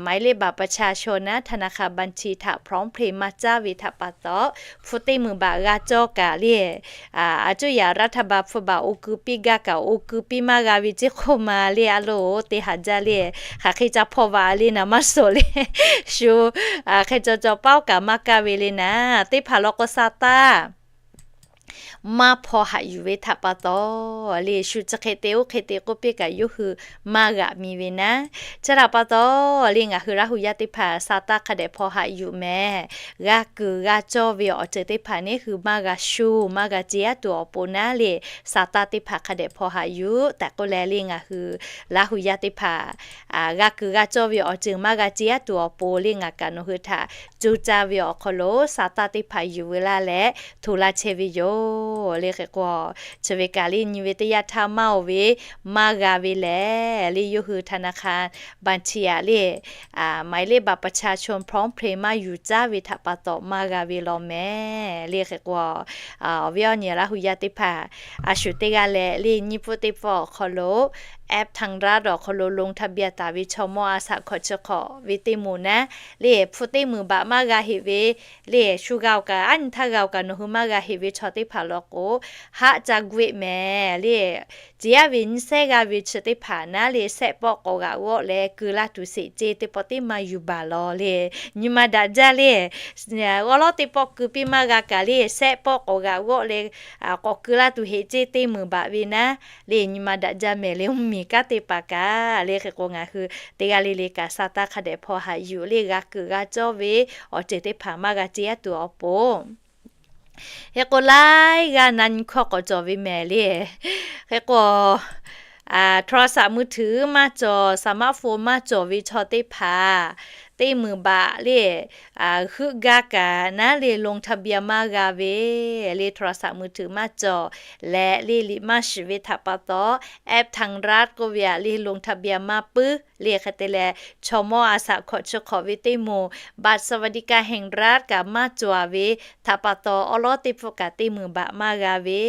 หมายเลขบัตรประชาชน naˉ ธนาคารบัญชี htaꞈ พร้อมเพย์ maˇ caˉ ve htaꞈ pa taw, hpu teˇ meunˍ baꞈ g'a cawˇ kaꞈ le, a cuˇ yaꞈ รัฐบาล hpu baꞈ oˇ keu piˇ gaˇ kaꞈ oˇ keu piˇ maˇ g'a ve ceˇ k'oˆ ma le a loˬ, teˇ haˍ jaˇ le, hk'aˬ hk'e ca hpaw vaꞈ le naˍ maˇ suhˍ le, shu hk'e caw caw pawˆ kaꞈ maˇ kaˇ ve le naˍ, teˇ hpaˍ law k'o sa taˇ maˇ hpaw haꞈ yuˬ ve htaꞈ pa taw, le shu chi hk'e te oˇ hk'e te k'oˆ piˇ kaꞈ yawˇ hui maˇ g'aꞈ mi ve naˉ. Chi htaꞈ pa taw, le ngaˬ hui Laˇ hu yaˇ teˇ hpaˍ sa taˇ hk'a dehꞈ hpaw haꞈ yuˬ mehˍ. G'a kuiˬ g'a cawˇ ve awˬ ceuˬ teˇ hpaˍ neˉ hui maˇ g'a shu maˇ g'a ceˇ aˉ tuˬ awˬ pon naˉ le, sa taˇ teˇ hpaˍ hk'a dehꞈ hpaw haꞈ yuˬ tehꞈ k'oˆ leh le ngaˬ hui Laˇ hu yaˇ teˇ hpaˍ g'a kuiˬ g'a cawˇ ve awˬ ceuˬ maˇ g'a ceˇ aˉ tuˬ awˬ pon le ngaˬ kaꞈ nawˬ hui htaꞈ co caˇ ve awˬ hk'aw lo sa taˇ teˇ hpaˍ yuˬ veu laˇ leh hto laˇ chehˇ ve yoˬ. Le hk'e k'o, chi ve kaꞈ le nyi ve teˇ yanˇ htaˇ maˇ oˬ ve maˇ g'a ve lehˬ le yawˇ hui ธนาคารบัญชี aꞈ le หมายเลขบัตรประชาชน พร้อมเพย์ maˇ yuˬ caˉ ve htaꞈ pa taw maˇ g'a ve law mehˍ. Le hk'e k'o, awˬ viˉ awˬ nyi Laˇ hu yaˇ teˇ hpaˍ a shu teˇ g'aˇ leh le nyiˇ pfuhˆ teˇ pfuhˆ awˬ hk'aw lo, app ไทยรัฐ awˬ hk'aw lo ลงทะเบียน taˍ ve chaw mawˇ a shaꞈ hkawꞈ chi hk'awꞈ ve teˇ moˍ naˉ le hpu teˇ meunˍ baꞈ maˇ g'a heꞈ ve le shu g'a-oˬ kaꞈ aˉ nyi htaˇ g'a-oˬ kaꞈ nawˬ hui maˇ g'a heꞈ ve chaw teˇ hpaˍ law k'o, haˆ ca gu-eˆ mehˍ le. Ceˇ aˉ ve nyiˇ shehˆ g'aˇ ve chi teˇ hpaˍ naˉ le shehˆ pawˆ k'awꞈ g'aꞈ g'awˆ leh keu laˇ tuˬ sheˍ ceˇ, teˇ pawˆ teˇ maˇ yuˬ baˬ law le. Nyi ma daꞈ jaˇ le, g'awˇ lawˉ teˇ pawˆ keu piˇ maˇ g'a kaꞈ le shehˆ pawˆ k'awꞈ g'aꞈ g'awˆ leh k'awꞈ keu laˇ tuˬ heꞈ ceˇ teˇ meunˍ baꞈ ve naˉ le nyi ma daꞈ jaˇ mehˍ le mvuhˇmiˬ kanˉ teˇ hpaˍ kaꞈ. Le hk'e k'o ngaˬ hui teˇ g'aˇ le le kaꞈ sa taˇ hk'a dehꞈ hpaw haꞈ yuˬ le g'a kuiˬ g'a cawˇ ve awˬ ceuˬ teˇ hpaˍ maˇ g'a ceˇ aˉ tuˬ awˬ pon Hk'e k'o laiˉ g'aˇ na nyi hkawˇ k'awꞈ cawˬ ve mehˍ le. Hk'e k'o, โทรศัพท์มือถือ maˇ cawˬ, smartphone maˇ cawˬ ve chaw teˇ hpaˍ teˇ meunˍ baꞈ le, heuˆ gaˇ kaꞈ naˉ le ลงทะเบียน maˇ g'a ve le, โทรศัพท์มือถือ maˇ cawˬ leh le, liꞈ maˇ shiˍ ve htaꞈ pa taw, app ทางรัฐ k'oˆ ve aꞈ le ลงทะเบียน maˇ puiˉ le. Hk'e te leh, chaw mawˇ a shaꞈ hkawꞈ chi hk'awꞈ ve teˇ moˍ บัตรสวัสดิการแห่งรัฐ kaꞈ maˇ cawˬ ve htaꞈ pa taw, awˉ lawˉ teˇ pfuhˆ kaꞈ teˇ meunˍ baꞈ maˇ g'a ve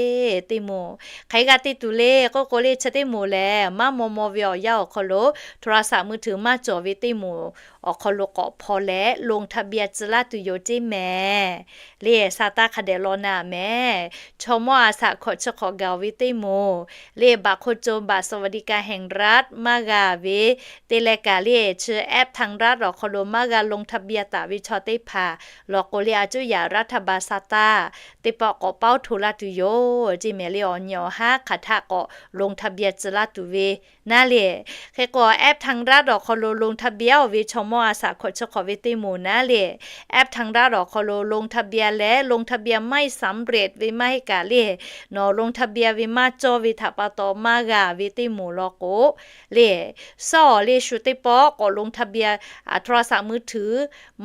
teˇ moˍ hk'aˬ hk'e g'a te tuˬ le k'oˆ k'o le, chi teˇ moˍ lehˬ maˇ maw maw ve awˬ yanˇ awˬ hk'aw lo โทรศัพท์มือถือ maˇ cawˬ ve teˇ moˍ awˬ hk'aw lo k'awꞈ hpaw leh ลงทะเบียน tcuh laˇ tuˬ yoˬ ceˇ mehˍ le. Sa taˇ hk'a dehꞈ law na mehˍ. Chaw mawˇ a shaꞈ hkawꞈ chi hk'awꞈ gaˬ ve teˇ moˍ le, บัตรคนจน บัตรสวัสดิการแห่งรัฐ maˇ g'a ve te leh kaꞈ le, chi แอป ทางรัฐ awˬ hk'aw lo maˇ g'a ลงทะเบียน taˍ ve chaw teˇ hpaˍ law k'o le, a cuˇ yaꞈ รัฐบาล sa taˇ teˇ pawˆ k'awꞈ pawˉ hto laˇ tuˬ yoˬ ceˇ mehˍ le. Awˬ nyi awˬ haˉ hk'aˬ htaˆ k'awꞈ ลงทะเบียน tcuh laˇ tuˬ ve naˉ le. Hk'e k'o, app ทางรัฐ awˬ hk'aw lo ลงทะเบียน oˇ ve chaw mawˇ a shaꞈ hkawꞈ chi hk'awꞈ ve teˇ moˍ naˉ le, app ทางรัฐ awˬ hk'aw lo ลงทะเบียน leh ลงทะเบียน maˇ heˆ สำเร็จ ve maˇ heˆ kaꞈ le, nawˬ ลงทะเบียน ve maˇ cawˇ ve htaꞈ pa taw maˇ g'a ve teˇ moˍ law k'o le, sawˉ awˬ le shu teˇ pawˆ k'awꞈ ลงทะเบียน โทรศัพท์มือถือ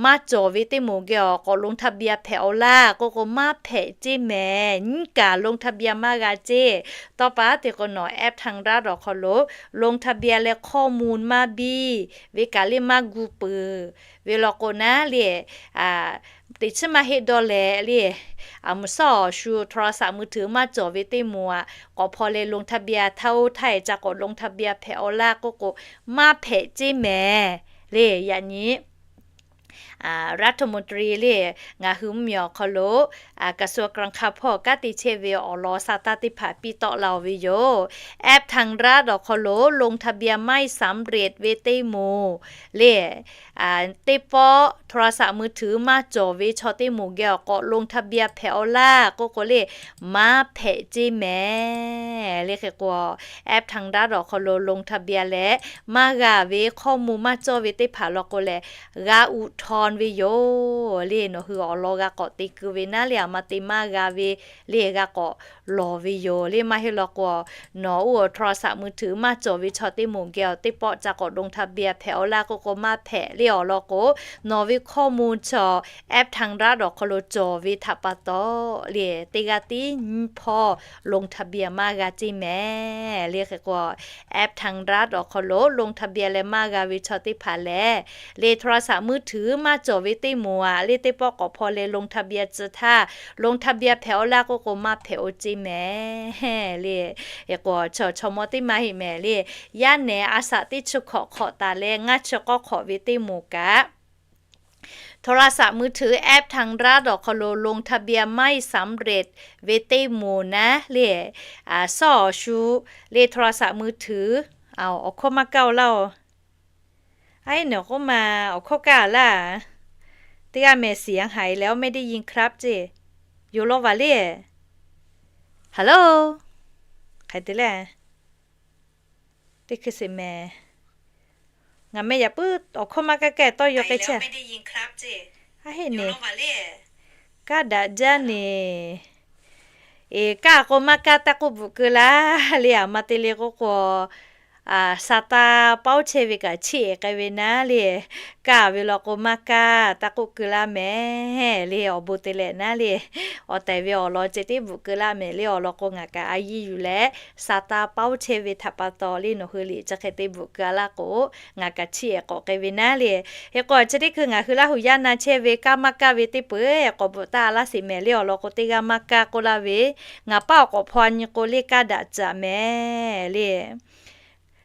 maˇ cawˬ ve teˇ moˍ geh awˬ k'awꞈ ลงทะเบียน hpehꞈ awˬ laˇ k'oˆ k'o, maˇ hpehꞈ ceˇ mehˍ. Nyiˉ kaꞈ ลงทะเบียน maˇ g'a ceˇ. Tawˇ pa te k'o, nawˬ app ทางรัฐ awˬ hk'aw lo ลงทะเบียน leh ข้อมูล maˇ biˇ ve kaꞈ le maˇ gu peuˬ ve law k'o naˉ le, teꞈ chiˉ maˇ heˆ dawˇ leh le, aˬ mvuhˬ sawˉ awˬ shu โทรศัพท์มือถือ maˇ cawˬ ve teˇ moˍ aꞈ k'awꞈ hpaw leh ลงทะเบียน htaˇ oˇ htaˇ e ca k'awꞈ ลงทะเบียน hpehꞈ awˬ laˇ k'oˆ k'o, maˇ hpehꞈ ceˇ mehˍ le. Yaꞈ nyi รัฐมนตรี le, ngaˬ hui mvuhˇmiˬ awˬ hk'aw lo กระทรวงการคลัง hpawˇ kanˉ te chehˇ ve awˬ lawn sa taˇ teˇ hpaˍ piˇ tawˆ la-oˬ ve yoˬ. App ทางรัฐ awˬ hk'aw lo ลงทะเบียน ไม่สำเร็จ ve teˇ moˍ le, teˇ pawˆ โทรศัพท์มือถือ maˇ cawˬ ve chaw teˇ moˍ geh awˬ k'awꞈ ลงทะเบียน hpehꞈ awˬ laˇ k'oˆ k'o le, maˇ hpehꞈ ceˇ mehˍ le. Hk'e k'o, app ทางรัฐ awˬ hk'aw lo ลงทะเบียน leh maˇ g'a ve ข้อมูล maˇ cawˇ ve teˇ hpaˍ law k'o lehˬ, g'a อุทธรณ์ ve yoˬ le. Nawˬ hui awˬ lawn g'a k'awꞈ te keu ve naˉ le, aˬ ma te maˇ g'a ve le, g'a k'awꞈ lawˬ ve yoˬ le. Maˇ heˆ law k'o, nawˬ oˇ โทรศัพท์มือถือ maˇ cawˬ ve chaw teˇ moˍ geh awˬ teˇ pawˆ ca k'awꞈ ลงทะเบียน hpehꞈ awˬ laˇ k'oˆ k'o, maˇ hpehꞈ le awˬ lawn k'o, nawˬ ve ข้อมูล chaw app ทางรัฐ awˬ hk'aw lo cawˬ ve htaꞈ pa taw le, teˇ g'aˇ tiˉ nyiˇ hpawˇ ลงทะเบียน maˇ g'a ceˇ mehˍ le. Hk'e k'o, app ทางรัฐ awˬ hk'aw lo ลงทะเบียน leh maˇ g'a ve chaw teˇ hpaˍ lehˬ le, โทรศัพท์มือถือ maˇ cawˬ ve teˇ moˍ aꞈ le, teˇ pawˆ k'awꞈ hpaw leh ลงทะเบียน tcuh htaˇ ลงทะเบียน hpehꞈ awˬ laˇ k'oˆ k'o, maˇ hpehꞈ oˇ ceˇ mehˍ le. Hk'e k'o, chaw chaw mawˇ teˇ maˇ heˆ mehˍ le. Yaˇ nehˬ a shaꞈ teˇ chi hkawꞈ hk'awꞈ taˍ leh ngaˇ chi k'awˇ hk'awꞈ ve teˇ moˍ kaꞈ โทรศัพท์มือถือ แอป ทางรัฐ awˬ hk'aw lo ลงทะเบียน ไม่สำเร็จ ve teˇ moˍ naˉ le, sawˉ awˬ shu le โทรศัพท์มือถือ awˬ hkawˇ maˇ kaˇ-oˬ laˇ-oˬ. A eˉ, nawˬ k'oˆ ma awˬ hkawˇ kaˇ laˇ. Teˇ g'aˇ mehˍ เสียงหายแล้ว ไม่ได้ยินครับ ceˇ. Yoˬ law vaˬ le. Hello. Hk'aˬ hk'e te le. Teˇ hkui sheˍ mehˍ. Ngaˬ meh yaꞈ puiˉ awˬ hkawˇ maˇ kaˇ kaˇ tawˇ yaw k'ai chehˇ. A heˆ ne. Kaˇ daꞈ jaˇ ne. Eˬ, kaˇ k'o maˇ kaˇ taˇ k'oˆ bvuhꞈ keu laˇ le. Aˬ ma te le k'oˆ k'o, sa taˇ pawˉ chehˇ ve kaꞈ chiˇ ehˍ k'ai ve naˉ le. Kaˇ ve law k'o maˇ kaˇ taˇ k'oˆ keu laˇ mehˍ le. Awˬ bon te leh naˉ le, awˬ tehˬ ve awˬ lawn ceh tiˉ bvuhꞈ keu laˇ mehˍ le. Awˬ lawn k'o, ngaˬ kaꞈ a yiˇ yuˬ leh sa taˇ pawˉ chehˇ ve htaꞈ pa taw le, nawˬ hui liꞈ chi hk'e te bvuhꞈ keu a laˇ k'o, ngaˬ kaꞈ chiˇ ehˍ k'awꞈ k'ai ve naˉ le. Hk'e k'o, chi teˇ hkui ngaˬ hui Laˇ huˍ yaˇ na chehˇ ve kaˇ maˇ kaˇ ve teˇ peuˬ k'awꞈ bvuhꞈ taˍ laˇ sheˍ mehˍ le. Awˬ lawn k'o, teˇ g'aˇ maˇ kaˇ k'oˆ laˇ ve, ngaˬ paˉ awˬ k'awꞈ hpaw nyi k'o le, kaˇ daꞈ caꞈ mehˍ le.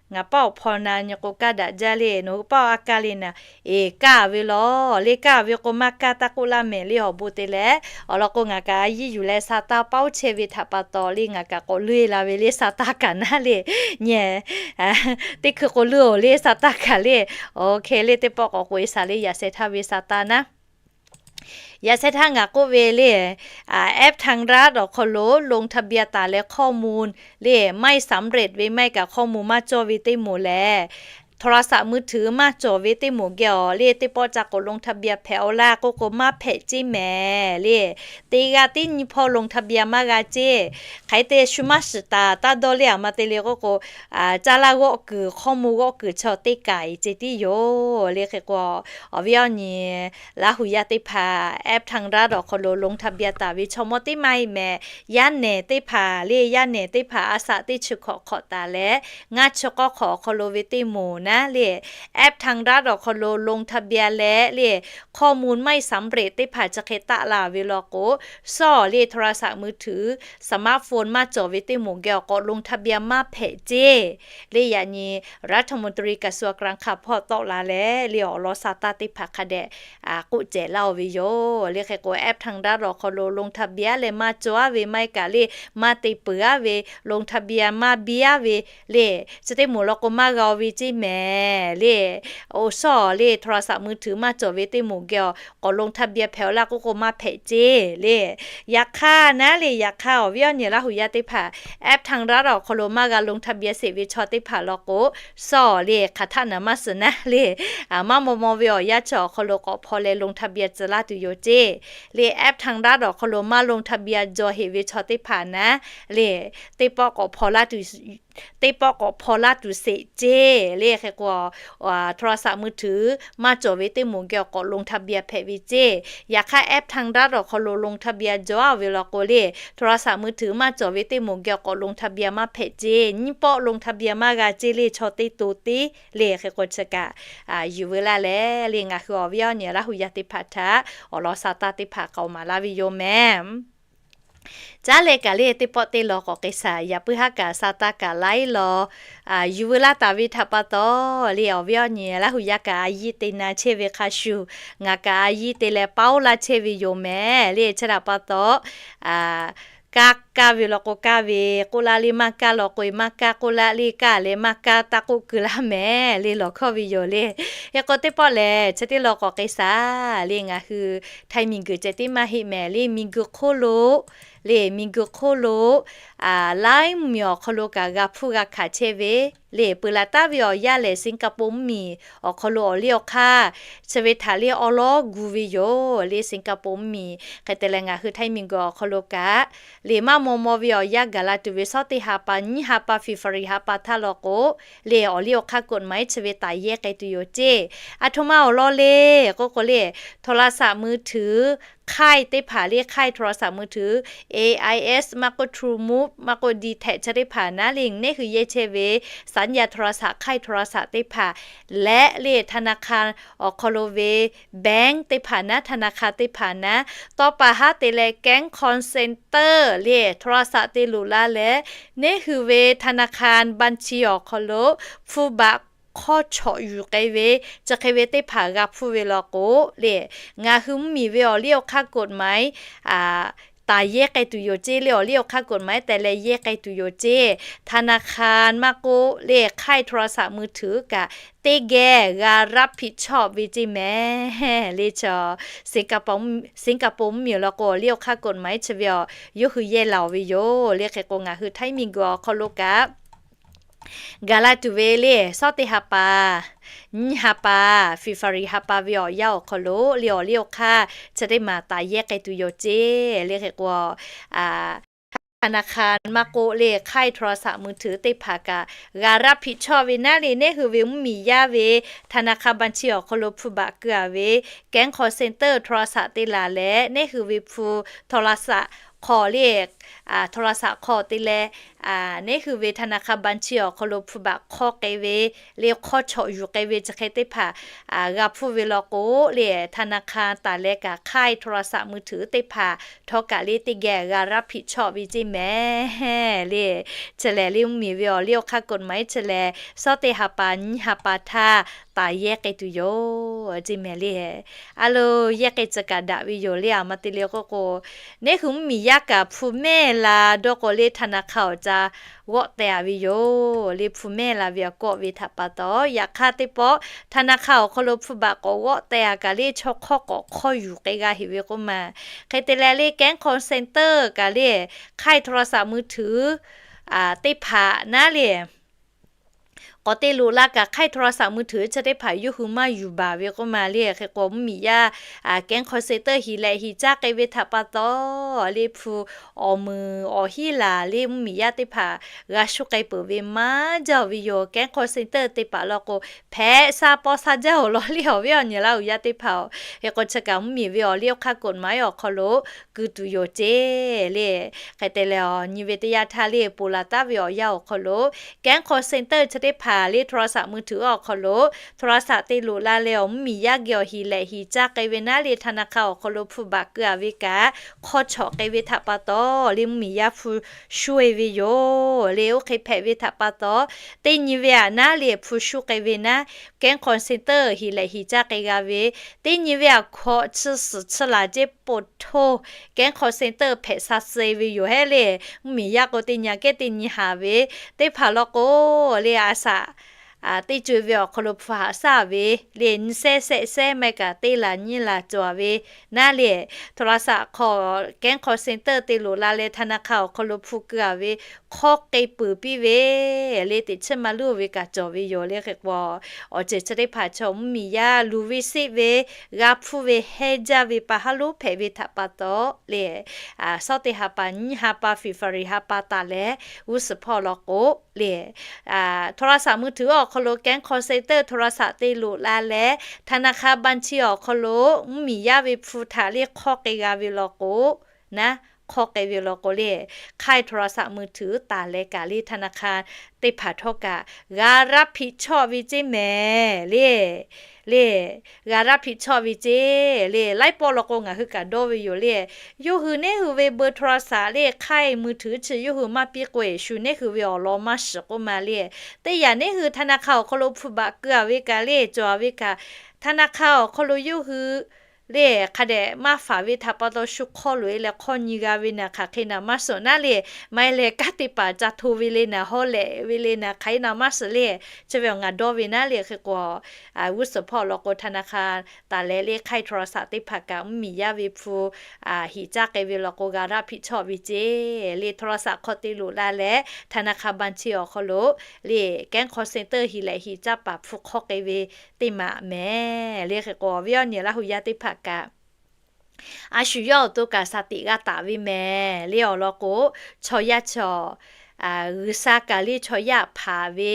Ngaˬ paˉ awˬ hpaw na nyi k'o, kaˇ daꞈ jaˇ le. Nawˬ hui paˉ a kaˇ le naˍ. Eˬ, kaˇ ve law le. Kaˇ ve k'o maˇ kaˇ taˇ k'oˆ laˇ mehˍ le. Awˬ bon te leh, awˬ lawn k'o, ngaˬ kaꞈ a yiˇ yuˬ leh sa taˇ pawˉ chehˇ ve htaꞈ pa taw le, ngaˬ kaꞈ k'awꞈ leuˆ e la ve le, sa taˇ kaꞈ naˉ le. Nyi, teˇ hkui k'o leuˆ-oˬ le, sa taˇ kaꞈ le. Oˇ hk'e le, teˇ pawˆ k'awꞈ k'oꞈ e shaˍ le, yaꞈ sheh htaˇ ve sa taˇ naˉ. Yaꞈ sheh htaˇ ngaˬ k'oˆ ve le, app ทางรัฐ awˬ hk'aw lo ลงทะเบียน taˍ leh ข้อมูล le, ไม่สำเร็จ ve maˇ heˆ kaꞈ ข้อมูล maˇ cawˇ ve teˇ moˍ lehˬ, โทรศัพท์มือถือ maˇ cawˬ ve teˇ moˍ geh awˬ le teˇ pawˆ ca k'awꞈ ลงทะเบียน hpehꞈ-aw laˇ k'oˆ k'o maˇ hpehꞈ ceˇ mehˍ le. Teˇ g'aˇ tiˉ nyiˇ hpawˇ ลงทะเบียน maˇ g'a ceˇ. Hk'aˬ hk'e te shu maˇ shiˍ taˍ taˇ dawˇ le, aˬ ma te le k'oˆ k'o, caˇ laˇ g'awˆ kuiˬ, hk'awˇ mvuh g'awˆ kuiˬ chaw teˇ kaꞈ ceˇ tiˉ yoˬ le. Hk'e k'o, awˬ viˉ awˬ nyi Laˇ huˍ yaˇ teˇ hpaˍ app ทางรัฐ awˬ hk'aw lo ลงทะเบียน taˍ ve chaw mawˇ teˇ maˇ heˆ mehˍ. Yaˇ nehˬ teˇ hpaˍ le, yaˇ nehˬ teˇ hpaˍ a shaꞈ teˇ chi hkawꞈ hk'awꞈ taˍ leh, ngaˇ chi k'awˇ hk'awꞈ awˬ hk'aw lo ve teˇ moˍ naˉ le, app ทางรัฐ awˬ hk'aw lo ลงทะเบียน leh le, ข้อมูลไม่สำเร็จ teˇ hpaˍ chi hk'e taˆ la ve law k'o, sawˉ le โทรศัพท์มือถือ smartphone maˇ cawˬ ve teˇ moˍ geh awˬ k'awꞈ ลงทะเบียน maˇ hpehꞈ ceˇ le. Yaꞈ nyi รัฐมนตรีกระทรวงการคลัง hpawˇ tawˆ la leh le, awˬ lawn sa taˇ teˇ hpaˍ hk'a dehꞈ k'oˆ cehˬ laˇ-oˬ ve yoˬ le. Hk'e k'o, app ทางรัฐ awˬ hk'aw lo ลงทะเบียน leh maˇ cawˬ-aˉ ve, maˇ heˆ kaꞈ le, maˇ te peuˬ-aˉ ve, ลงทะเบียน maˇ biˇ-aˉ ve le, chi teˇ moˍ law k'o maˇ g'a-o ve ceˇ mehˍ le. Oˬ, sawˉ le โทรศัพท์มือถือ maˇ cawˬ ve teˇ moˍ geh awˬ k'awꞈ ลงทะเบียน hpehꞈ-aw laˇ k'oˆ k'o maˇ hpehꞈ ceˇ le. Yaꞈ hk'aˇ naˉ le, yaꞈ hk'aˇ awˬ viˉ awˬ nyi Laˇ huˍ yaˇ teˇ hpaˍ app ทางรัฐ awˬ hk'aw lo maˇ g'a ลงทะเบียน sheˍ ve chaw teˇ hpaˍ law k'o, sawˉ le hk'aˬ htaˆ naˍ maˇ suhˍ naˉ le, maˇ maw maw ve awˬ yanˇ chi awˬ hk'aw lo k'awꞈ hpaw leh ลงทะเบียน tcuh laˇ tuˬ yoˬ ceˇ le. App ทางรัฐ awˬ hk'aw lo maˇ ลงทะเบียน jaw heꞈ ve chaw teˇ hpaˍ naˉ le, teˇ pawˆ k'awꞈ hpaw laˇ tuˬ teˇ pawˆ k'awꞈ hpaw laˇ tuˬ sheˍ ceˇ le. Hk'e k'o, โทรศัพท์มือถือ maˇ cawˬ ve teˇ moˍ geh awˬ k'awꞈ ลงทะเบียน hpehꞈ ve ceˇ. Yaꞈ hk'aˇ app ทางรัฐ awˬ hk'aw lo ลงทะเบียน jaw-aˉ ve law k'o le, โทรศัพท์มือถือ maˇ cawˬ ve teˇ moˍ geh awˬ k'awꞈ ลงทะเบียน maˇ hpehꞈ ceˇ. Nyiˇ pawˆ ลงทะเบียน maˇ g'a ceˇ le, chaw teˇ to tiˉ le. Hk'e k'o chi kaꞈ yuˬ veu laˇ leh le, ngaˬ hui awˬ viˉ awˬ nyi Laˇ huˍ yaˇ teˇ hpaˍ htaꞈ awˬ lawn sa taˇ teˇ hpaˍ k'awꞈ maˍ laˇ ve yoˬ mehˍ. Caˉ leh kaꞈ le, teˇ pawˆ teˇ law k'awꞈ k'ai shaˍ, yaꞈ puiˉ haˉ kaꞈ sa taˇ kaꞈ laiˉ law yuˬ veu laˇ taˍ ve htaꞈ pa taw le, awˬ viˉ awˬ nyi Laˇ huˍ yaˇ kaꞈ a yiˇ te na chehˇ ve hk'a shuˍ, ngaˬ kaꞈ a yiˇ te leh paoˇ laˇ chehˇ ve yoˬ mehˍ le. Chi htaꞈ pa taw, kaˇ kaˇ ve law k'o kaˇ ve k'oˆ laˇ le, maˇ kaˇ law k'o maˇ kaˇ k'oˆ laˇ le, kaˇ leh maˇ kaˇ taˇ k'oˆ keu laˇ mehˍ le, lawˬ hkawˇ ve yoˬ le. Hk'e k'o teˇ pawˆ lehˬ, chi teˇ law k'awꞈ k'ai shaˍ le, ngaˬ hui Htaiˇ miˬguiˬ ceh tiˉ maˇ heˆ mehˍ le, miˬguiˬ hk'oˆ lo le, miˬguiˬ hk'oˆ lo laiˉ mvuhˇmiˬ awˬ hk'aw lo kaꞈ g'a hpuˇ g'a hkanˍ chehˇ ve le. Peuˬ laˬ taˍ ve awˬ yanˇ lehˬ, Singapore mvuhˇmiˬ awˬ hk'aw lo awˬ liˇ awˬ hk'aˇ chi ve htaꞈ le awˉ lawˉ gu ve yoˬ le. Singapore mvuhˇmiˬ hk'e te leh ngaˬ hui Htaiˇ miˬguiˬ awˬ hk'aw lo kaꞈ le, maˇ maw maw ve awˬ yanˇ gaˬ la tuˬ ve shawˉ teˇ ha pa nyiˇ ha pa February ha pa htaˇ law k'o le, awˬ liˇ awˬ hk'aˇ กฎหมาย chi ve taˍ yehˇ k'ai tuˬ yoˬ ceˇ. Aˬ htoꞈ ma awˬ lawn le k'oˆ k'o le, โทรศัพท์มือถือ ค่าย teˇ hpaˍ le, ค่าย โทรศัพท์มือถือ AIS maˇ k'oˆ, TrueMove maˇ k'oˆ, DTAC chi teˇ hpaˍ naˉ le, neˉ hui yehˇ chehˇ ve สัญญาณโทรศัพท์ ค่าย โทรศัพท์ teˇ hpaˍ leh le, ธนาคาร awˬ hk'aw lo ve bank teˇ hpaˍ naˉ, ธนาคาร teˇ hpaˍ naˉ, tawˇ pa haˉ te leh แก๊ง call center le, โทรศัพท์ te loꞈ la leh, neˉ hui ve ธนาคาร บัญชี awˬ hk'aw lo hpu baꞈ hk'awˇ chawꞈ yuˬ k'ai ve chi hk'e ve teˇ hpaˍ g'a hpuˇ ve law k'o le, ngaˬ hui mvuhˇmiˬ ve awˬ liˇ awˬ hk'aˇ กฎหมาย taˍ yehˇ k'ai tuˬ yoˬ ceˇ le. Awˬ liˇ awˬ hk'aˇ กฎหมาย teh leh yehˇ k'ai tuˬ yoˬ ceˇ. ธนาคาร maˇ k'oˆ le, ค่าย โทรศัพท์มือถือ kaꞈ teˇ geh g'a รับผิดชอบ ve ceˇ mehˍ le. Chi Singapore mvuhˇmiˬ law k'o, awˬ liˇ awˬ hk'aˇ กฎหมาย chi ve awˬ yawˇ hui yehˇ laˬ-oˬ ve yoˬ le. Hk'e k'o ngaˬ hui Htaiˇ miˬguiˬ awˬ hk'aw lo kaꞈ gaˬ la tuˬ ve le, shawˉ teˇ ha pa nyiˇ ha pa February ha pa ve awˬ yanˇ awˬ hk'aw lo le, awˬ liˇ awˬ hk'aˇ chi teˇ maˬ taˍ yehˇ k'ai tuˬ yoˬ ceˇ le. Hk'e k'o, ธนาคาร maˇ k'oˆ le, ค่าย โทรศัพท์มือถือ teˇ hpaˍ kaꞈ g'a รับผิดชอบ ve naˉ le, neˉ hui ve mvuhˇmiˬ yaˇ ve ธนาคาร บัญชี awˬ hk'aw lo hpu baꞈ keu-a ve แก๊ง call center โทรศัพท์ te laˬ leh, neˉ hui ve hpu โทรศัพท์ hk'aw le, โทรศัพท์ hk'aw te leh, neˉ hui ve ธนาคาร บัญชี awˬ hk'aw lo hpu baꞈ hk'awˇ k'ai ve le, hk'awˇ chawꞈ yuˬ k'ai ve chi hk'e teˇ hpaˍ g'a hpuˇ ve law k'o le, ธนาคาร taˍ leh kaꞈ ค่าย โทรศัพท์มือถือ teˇ hpaˍ htawˇ kaꞈ le teˇ geh g'a รับผิดชอบ ve ceˇ mehˍ le. Chi lehˬ le, mvuhˇmiˬ ve awˬ liˇ awˬ hk'aˇ กฎหมาย chi lehˬ, shawˉ teˇ ha pa nyiˇ ha pa htaˇ taˍ yehˇ k'ai tuˬ yoˬ ceˇ mehˍ le. A lo, yehˇ k'ai tcuh kaꞈ daꞈ ve yoˬ le. Aˬ ma te le k'oˆ k'o, neˉ hui mvuhˇmiˬ yaˇ kaꞈ hpu mehˇ la dawˇ k'o le, ธนาคาร awˬ ca g'awˆ teh-a ve yoˬ le. Hpu mehˇ la ve awˬ kawˆ ve htaꞈ pa taw, yaꞈ hk'aˇ teˇ pawˆ ธนาคาร awˬ hk'aw lo hpu baꞈ k'awꞈ g'awˆ teh-a kaꞈ le, chaw hk'awˇ k'awꞈ hk'awˇ yuˬ k'ai g'a heꞈ ve k'oˆ ma. Hk'e te leh le, แก๊ง call center kaꞈ le, ค่าย โทรศัพท์มือถือ teˇ hpaˍ naˉ le, k'awꞈ te loꞈ la kaꞈ hk'aˇ โทรศัพท์มือถือ chi teˇ hpaˍ yawˇ hui maˇ yuˬ baˬ ve k'oˆ ma le. Hk'e k'o mvuhˇmiˬ yaˇ แก๊ง call center hiˍ lehꞈ hiˍ caˇ k'ai ve htaꞈ pa taw le, hpu awˬ meunˍ awˬ hinˉ laˬ le mvuhˇmiˬ yaˇ teˇ hpaˍ g'a shuˉ k'ai peuˬ ve maˇ jaˇ-oˬ ve yoˬ. แก๊ง call center teˇ hpaˍ law k'o, hpehꞈ sha paw sha jaˇ-oˬ law le awˬ viˉ awˬ nyi Laˇ huˍ yaˇ teˇ hpaˍ-oˬ. Hk'e k'o chi kaꞈ mvuhˇmiˬ ve awˬ liˇ awˬ hk'aˇ กฎหมาย awˬ hk'aw lo keu tuˬ yoˬ ceˇ le. Hk'e te leh awˬ nyi ve teˇ yanˇ htaˇ le, ponˬ laˬ taˍ ve awˬ yanˇ awˬ hk'aw lo แก๊ง call center chi teˇ hpaˍ le โทรศัพท์มือถือ awˬ hk'aw lo โทรศัพท์ te loꞈ la leh awˬ mvuhˇmiˬ yaˇ geh awˬ hiˍ lehꞈ hiˍ caˇ k'ai ve naˉ le, ธนาคาร awˬ hk'aw lo hpu baˬ keu-a ve kaꞈ hk'aw chawꞈ k'ai ve htaꞈ pa taw le mvuhˇmiˬ yaˇ hpu shuˉ-e ve yoˬ le. Oˇ hk'e hpehꞈ ve htaꞈ pa taw, teˇ nyi ve aꞈ naˉ le hpu shuˉ k'ai ve naˉ, แก๊ง call center hiˍ lehꞈ hiˍ caˇ k'ai g'a ve, teˇ nyi ve aꞈ hkawꞈ chi suhˍ chi laˬ ceˇ po hto แก๊ง call center hpehꞈ sha suh-e ve yoˬ hehˉ le. Mvuhˇmiˬ yaˇ k'o teˇ nyi kehˉ teˇ nyi haˍ ve teˇ hpaˍ law k'o le, a shaꞈ teˇ co-e ve awˬ hk'aw lo hpu haꞈ shaˉ ve le, nyi sehˉ sehˆ sehˉ maˇ heˆ kaꞈ teˇ laˬ nyiˇ laˬ cawˬ-a ve naˉ le, โทรศัพท์ hk'aw แก๊ง call center te loꞈ la leh ธนาคาร awˬ hk'aw lo hpu keu-a ve hk'awˇ k'ai peuˬ piˇ ve le, teꞈ chiˉ maˇ luˉ ve kaꞈ cawˬ ve yoˬ le. Hk'e k'o awˬ ceuˬ chi teˇ hpaˍ chaw mvuhˇmiˬ yaˇ luˬ ve seˆ ve g'a hpuˇ ve hehnˇ jaˇ ve pa haˉ lonˉ hpehꞈ ve htaꞈ pa taw le, shawˉ teˇ ha pa nyiˇ ha pa February ha pa taˍ leh g'uˇ suhˍ hpawˇ law k'o le, โทรศัพท์มือถือ awˬ hk'aw lo แก๊ง call center โทรศัพท์ te loꞈ la leh ธนาคาร บัญชี awˬ hk'aw lo mvuhˇmiˬ yaˇ ve hpu htaꞈ le hk'awˇ k'ai g'a ve law k'o naˉ, hk'awˇ k'ai ve law k'o le, hk'aˇ โทรศัพท์มือถือ taˍ leh kaꞈ le ธนาคาร teˇ hpaˍ htawˇ kaꞈ g'a รับผิดชอบ ve ceˇ mehˍ le. Le, g'a รับผิดชอบ ve ceˇ le. Laiˉ pawˆ law k'o ngaˬ hui kaꞈ dawˇ ve yoˬ le. Yawˇ hui neˉ hui ve เบอร์โทรศัพท์ le hk'aˇ มือถือ chi yawˇ hui maˇ piˇ k'o-e, shu neˉ hui ve awˬ lawn maˇ shiˍ k'oˆ ma le. Teˇ yanˇ neˉ hui ธนาคาร awˬ hk'aw lo hpu baˬ keu-a ve kaꞈ le cawˬ-a ve kaꞈ, ธนาคาร awˬ hk'aw lo yawˇ hui le hk'a dehꞈ maˇ faˍ ve htaꞈ pa taw shu hk'awˇ loꞈ-e leh hk'awˇ nyi g'a ve naˬ hk'aˬ hk'e naˬ maˇ shiˍ naˉ le. Maˇ heˆ leh kanˉ te paˍ ca hto ve le naˬ, haw lehꞈ ve le naˬ hk'aˬ hk'e naˬ maˇ shiˍ le. Chi ve awˬ ngaˬ dawˇ ve naˉ le. Hk'e k'o, g'uˇ suhˍ hpawˇ law k'o ธนาคาร taˍ leh le hk'aˇ โทรศัพท์ teˇ hpaˍ kaꞈ mvuhˇmiˬ yaˇ ve hpu hiˍ caˇ k'ai ve law k'o g'a รับผิดชอบ ve ceˇ le. โทรศัพท์ hk'aw te loꞈ la leh ธนาคาร บัญชี awˬ hk'aw lo le แก๊ง call center hiˍ lehꞈ hiˍ caˇ paˍ hpu hk'awˇ k'ai ve teˇ maˬ mehˍ le. Hk'e k'o awˬ viˉ awˬ nyi Laˇ huˍ yaˇ teˇ hpaˍ kaꞈ a shu yawˇ awˬ to kaꞈ shaˍ tiꞈ g'a taˍ ve mehˍ le. Awˬ lawn k'o, chaw yaˇ chaw, G'uiˬsha kaꞈ le chaw yaˇ hpanˍ ve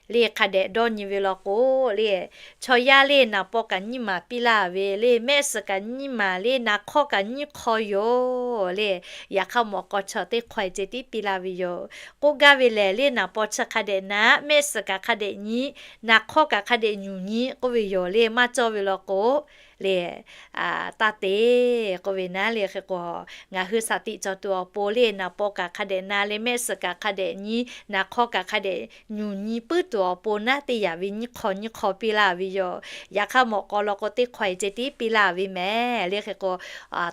le hk'a dehꞈ dawˇ nyi ve law k'o le, chaw yaˇ le naˍ paw kaꞈ nyiˇ maˬ piˇ laˇ ve le, mehˆ suhˍ kaꞈ nyiˇ maˬ le, naˍ hk'awˇ kaꞈ nyiˇ hk'aw yoˬ le. Yaꞈ hk'aˇ mawꞈ k'aw chaw teˇ hk'aweh ceh tiˉ piˇ laˇ ve yoˬ. K'oˆ gaˇ ve lehˬ le, naˍ paw chi hk'a dehꞈ naˉ, mehˆ suhˍ kaꞈ hk'a dehꞈ nyi, naˍ hk'awˇ kaꞈ hk'a dehꞈ nyuˬ nyi k'oˆ ve yoˬ le. Maˇ cawˇ ve law k'o le, taˇ te k'oˆ ve naˉ le. Hk'e k'o, ngaˬ hui shaˍ tiꞈ cawˬ tuˬ awˬ pon le, naˍ paw kaꞈ hk'a dehꞈ na le, mehˆ suhˍ kaꞈ hk'a dehꞈ nyi, naˍ hk'awˇ kaꞈ hk'a dehꞈ nyuˬ nyi puiˉ tuˬ awˬ pon naˉ teˇ yanˇ ve nyiˇ hk'aw nyiˇ hk'aw piˇ laˇ ve yoˬ. Yaꞈ hk'aˇ mawꞈ k'aw law k'o teˇ hk'aweh ceh tiˉ piˇ laˇ ve mehˍ le. Hk'e k'o,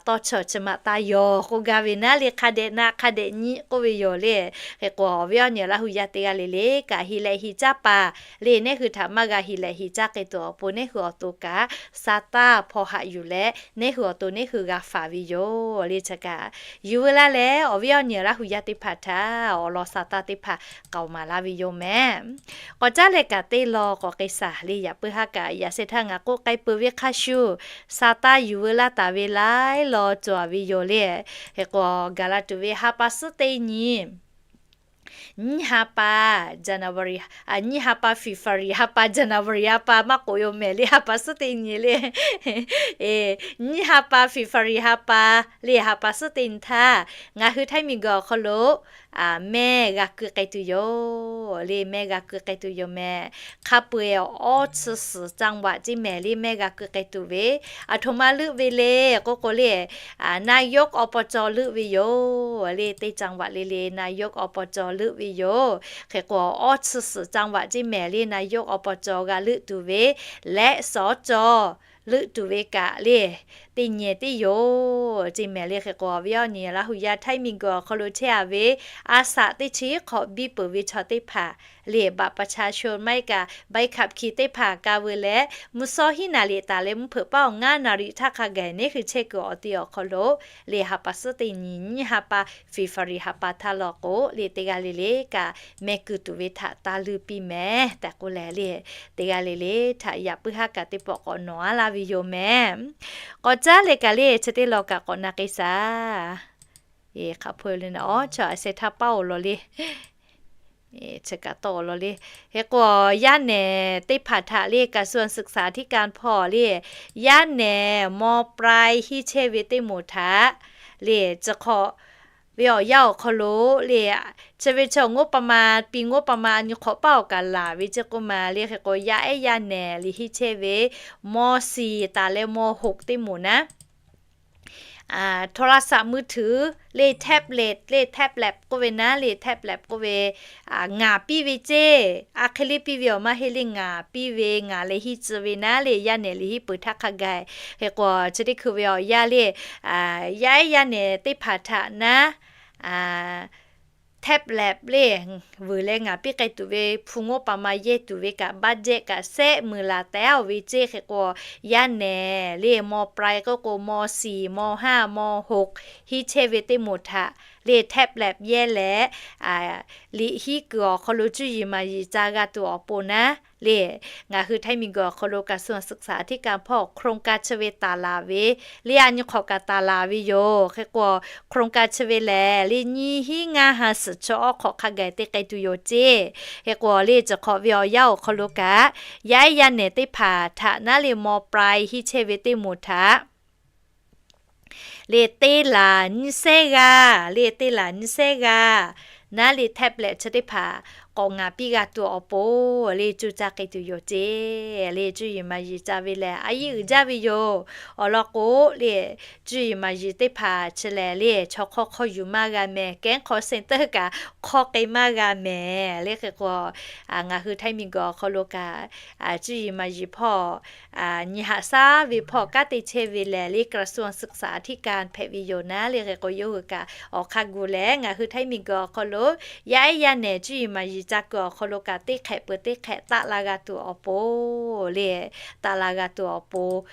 tawˇ chaw chi maꞈ taˇ yaw k'oˆ gaˇ ve naˉ le, hk'a dehꞈ na hk'a dehꞈ nyi k'oˆ ve yoˬ le. Hk'e k'o awˬ viˉ awˬ nyi Laˇ huˍ yaˇ teˇ g'aˇ le le kaꞈ hiˍ lehꞈ hiˍ caˇ paˍ le, neˉ hui htaꞈ maˇ g'a hiˍ lehꞈ hiˍ caˇ k'ai tuˬ awˬ pon neˉ hui awˬ to kaꞈ sa taˇ hpaw haꞈ yuˬ leh neˉ hui awˬ to neˉ hui g'a faˍ ve yoˬ le. Chi kaꞈ yuˬ veu laˇ leh awˬ viˉ awˬ nyi Laˇ huˍ yaˇ teˇ hpaˍ htaꞈ awˬ lawn sa taˇ teˇ hpaˍ k'aoˍ maˍ laˇ ve yoˬ mehˍ. K'awꞈ caˉ leh kaꞈ teˇ law k'awꞈ k'ai shaˍ le. Yaꞈ puiˉ haˉ kaꞈ yaꞈ sheh htaˇ ngaˬ k'oˆ k'ai peuˬ ve hk'a shuˍ, sa taˇ yuˬ veu laˇ taˍ ve laiˉ law cawˬ ve yoˬ le. Hk'e k'o, gaˬ la tuˬ ve ha pa suhˉ teˇ nyi nyiˇ ha pa January, nyiˇ ha pa February ha pa January ha pa maˇ k'oꞈ yoˬ mehˍ le, ha pa suhˉ teˇ nyi le. Nyiˇ ha pa February ha pa le, ha pa suhˉ teˇ nyi htaˇ ngaˬ hui Htaiˇ miˬguiˬ awˬ hk'aw lo mehˆ g'a keu k'ai tuˬ yoˬ le. Mehˆ g'a keu k'ai tuˬ yoˬ mehˍ. Hk'a peu-eˬ awˬ awˉ chi suhˍ จังหวัด ceˇ mehˍ le, mehˆ g'a keu k'ai tuˬ ve aˬ htoꞈ ma leuˆ ve le k'oˆ k'o le, นายก อบจ. leuˆ ve yoˬ le. Teˇ จังหวัด le le นายก อบจ. leuˆ ve yoˬ. Hk'e k'o awˬ awˉ chi suhˍ จังหวัด ceˇ mehˍ le, นายก อบจ. g'a leuˆ tuˬ ve leh สจ. leuˆ tuˬ ve kaꞈ le, teˇ nyi teˇ yoˬ ceˇ mehˍ le. Hk'e k'o awˬ viˉ awˬ nyi Laˇ huˍ yaˇ Htaiˇ miˬguiˬ awˬ hk'aw lo chehˇ-a ve a shaꞈ teˇ chi hk'awꞈ biˇ peuˬ ve chaw teˇ hpaˍ lehˬ บัตรประชาชน maˇ heˆ kaꞈ ใบขับขี่ teˇ hpaˍ ka veu leh, mvuhˇ shawˉ hiˉ naˍ riˍ taˍ leh mvuhˇ hpeuꞈ paˉ awˬ ngaˇ naˍ riˍ htaˇ hk'a gaˬ neˉ hui chehˇ kuiˬ awˬ ti awˬ hk'aw lo, lehˬ ha pa suhˉ teˇ nyi nyiˇ ha pa February ha pa htaˇ law k'o, lehˬ teˇ g'aˇ le le kaꞈ meh kuiˬ tuˬ ve htaꞈ taˇ leuˇ piˇ mehˍ tehꞈ k'oˆ leh, lehˬ teˇ g'aˇ le le htaꞈ yaꞈ puiˉ haˉ kaꞈ teˇ pawˆ k'awꞈ nawˬ aˉ laˇ ve yoˬ mehˍ. K'awꞈ caˉ leh kaꞈ lehˬ chi teˇ lawn kaꞈ k'awꞈ na k'ai shaˍ. Hk'aˬ hpeu le na, aw chi a sheh htaˇ paˉ-oˬ law le. Chi kaꞈ tawˆ-oˬ law le. Hk'e k'o, yaˇ nehˬ teˇ hpaˍ htaꞈ lehˬ กระทรวงศึกษาธิการ hpawˇ lehˬ, yaˇ nehˬ ม.ปลาย hiˉ chehˇ ve teˇ moˍ htaꞈ lehˬ, chi hk'awꞈ ve awˬ yanˇ awˬ hk'aw lo lehˬ, chi ve chi งบประมาณ, pi งบประมาณ nyi hk'awꞈ paˉ awˬ kaꞈ laˬ ve ceˇ k'oˆ ma le. Hk'e k'o, yaˇ ehˉ yaˇ nehˬ lehˬ hiˉ chehˇ ve ม.สี่ taˍ leh ม.หก teˇ moˍ naˉ โทรศัพท์มือถือ lehˬ แท็บเล็ต lehˬ แท็บเล็ต k'oˆ ve naˉ lehˬ แท็บเล็ต k'oˆ ve ngaˬ piˇ ve ceˇ, a hk'e le piˇ ve awˬ maˇ heˆ lehˬ ngaˬ piˇ ve, ngaˬ lehˬ hiˉ tcuh ve naˉ lehˬ yaˇ nehˬ lehˬ hiˉ peuˬ htaˇ hk'a gaˬ. Hk'e k'o, chi teˇ hkui ve awˬ yanˇ lehˬ, yaˇ ehˉ yaˇ nehˬ teˇ hpaˍ htaꞈ naˉ แท็บเล็ต lehˬ vuiˬ leh ngaˬ piˇ k'ai tuˬ ve hpu งบประมาณ yehˇ tuˬ ve kaꞈ บัตเจ็ต kaꞈ sehˆ meuˍ laˬ tehˉ-oˬ ve ceˇ. Hk'e k'o, yaˇ nehˬ lehˬ ม.ปลาย k'oˆ k'o ม.สี่ ม.ห้า ม.หก hiˉ chehˇ ve teˇ moˍ htaꞈ lehˬ แท็บเล็ต yehˇ leh, liꞈ hiˉ kuiˬ awˬ hk'aw lo cuˇ yiˍ maˍ yiˍ ca g'a tuˬ awˬ pon naˉ lehˬ, ngaˬ hui Htaiˇ miˬguiˬ awˬ hk'aw lo กระทรวงศึกษาธิการ hpawˇ โครงการ chi ve taˍ laˬ ve lehˬ, a nyi hk'awꞈ kaꞈ taˍ laˬ ve yoˬ. Hk'e k'o, โครงการ chi ve lehˬ lehˬ nyiˇ hinˉ ngaˇ ha suhˍ chi awˉ hk'awꞈ hk'a gaˬ te k'ai tuˬ yoˬ ceˇ. Hk'e k'o, lehˬ chi hk'awꞈ ve awˬ yanˇ awˬ hk'aw lo kaꞈ, yaˇ ehˉ yaˇ nehˬ teˇ hpaˍ htaꞈ naˉ lehˬ ม.ปลาย hiˉ chehˇ ve teˇ moˍ htaꞈ lehˬ teˇ laˬ nyiˇ sehˉ g'aˇ, lehˬ teˇ laˬ nyiˇ sehˉ g'aˇ naˉ lehˬ แท็บเล็ต chi teˇ hpaˍ k'awꞈ ngaˬ piˇ g'a tuˬ awˬ pon lehˬ cuˇ caˇ k'ai tuˬ yoˬ ceˇ. Lehˬ cuˇ yiˍ maˍ yiˍ ca ve lehˬ a yiˉ uiˍ jaˇ ve yoˬ. Awˬ lawn k'o, lehˬ cuˇ yiˍ maˍ yiˍ teˇ hpaˍ chi lehˬ lehˬ chaw hk'awˇ hk'awˇ yuˬ maˇ g'a mehˍ, kehˉ hk'aw sehˍ teuˇ kaꞈ hk'awˇ k'ai maˇ g'a mehˍ. Lehˬ hk'e k'o, ngaˬ hui Htaiˇ miˬguiˬ awˬ hk'aw lo kaꞈ cuˇ yiˍ maˍ yiˍ hpawˇ nyi haꞈ shaˉ ve hpawˇ kanˉ te chehˇ ve lehˬ lehˬ กระทรวงศึกษาธิการ hpehꞈ ve yoˬ naˉ lehˬ. Hk'e k'o, yawˇ hui kaꞈ awˬ hk'a gu leh ngaˬ hui Htaiˇ miˬguiˬ awˬ hk'aw lo yaˇ ehˉ yaˇ nehˬ cuˇ yiˍ maˍ yiˍ ca kuiˬ awˬ hk'aw lo kaꞈ teˇ hk'ehꞈ peuˬ teˇ hk'ehꞈ taˆ la g'a tuˬ awˬ pon lehˬ, taˆ la g'a tuˬ awˬ pon,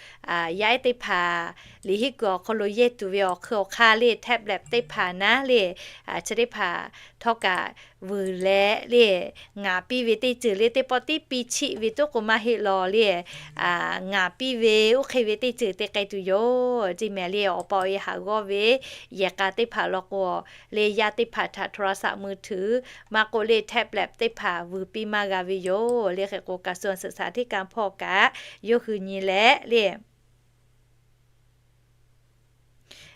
yaˇ ehˉ teˇ hpaˍ liꞈ hiˉ kuiˬ awˬ hk'aw lo yehˇ tuˬ ve awˬ hk'ui awˬ hk'aˇ lehˬ แท็บเล็ต teˇ hpaˍ naˉ lehˬ, chi teˇ hpaˍ htawˇ kaꞈ vuiˬ leh lehˬ ngaˬ piˇ ve teˇ ceuˬ lehˬ teˇ pawˆ tiˉ piˇ chiˆ ve tuˉ k'o maˇ heˆ law lehˬ, ngaˬ piˇ ve oˇ hk'e ve teˇ ceuˬ te k'ai tuˬ yoˬ ceˇ mehˍ lehˬ. Awˬ pa awˬ e haꞈ g'awˇ ve yehˬ k'a teˇ hpaˍ law k'o, lehˬ yaˇ teˇ hpaˍ htaꞈ โทรศัพท์มือถือ maˇ k'oˆ lehˬ แท็บเล็ต teˇ hpaˍ vuiˬ piˇ maˇ g'a ve yoˬ. Lehˬ hk'e k'o, กระทรวงศึกษาธิการ hpawˇ kaꞈ yawˇ hui nyi leh lehˬ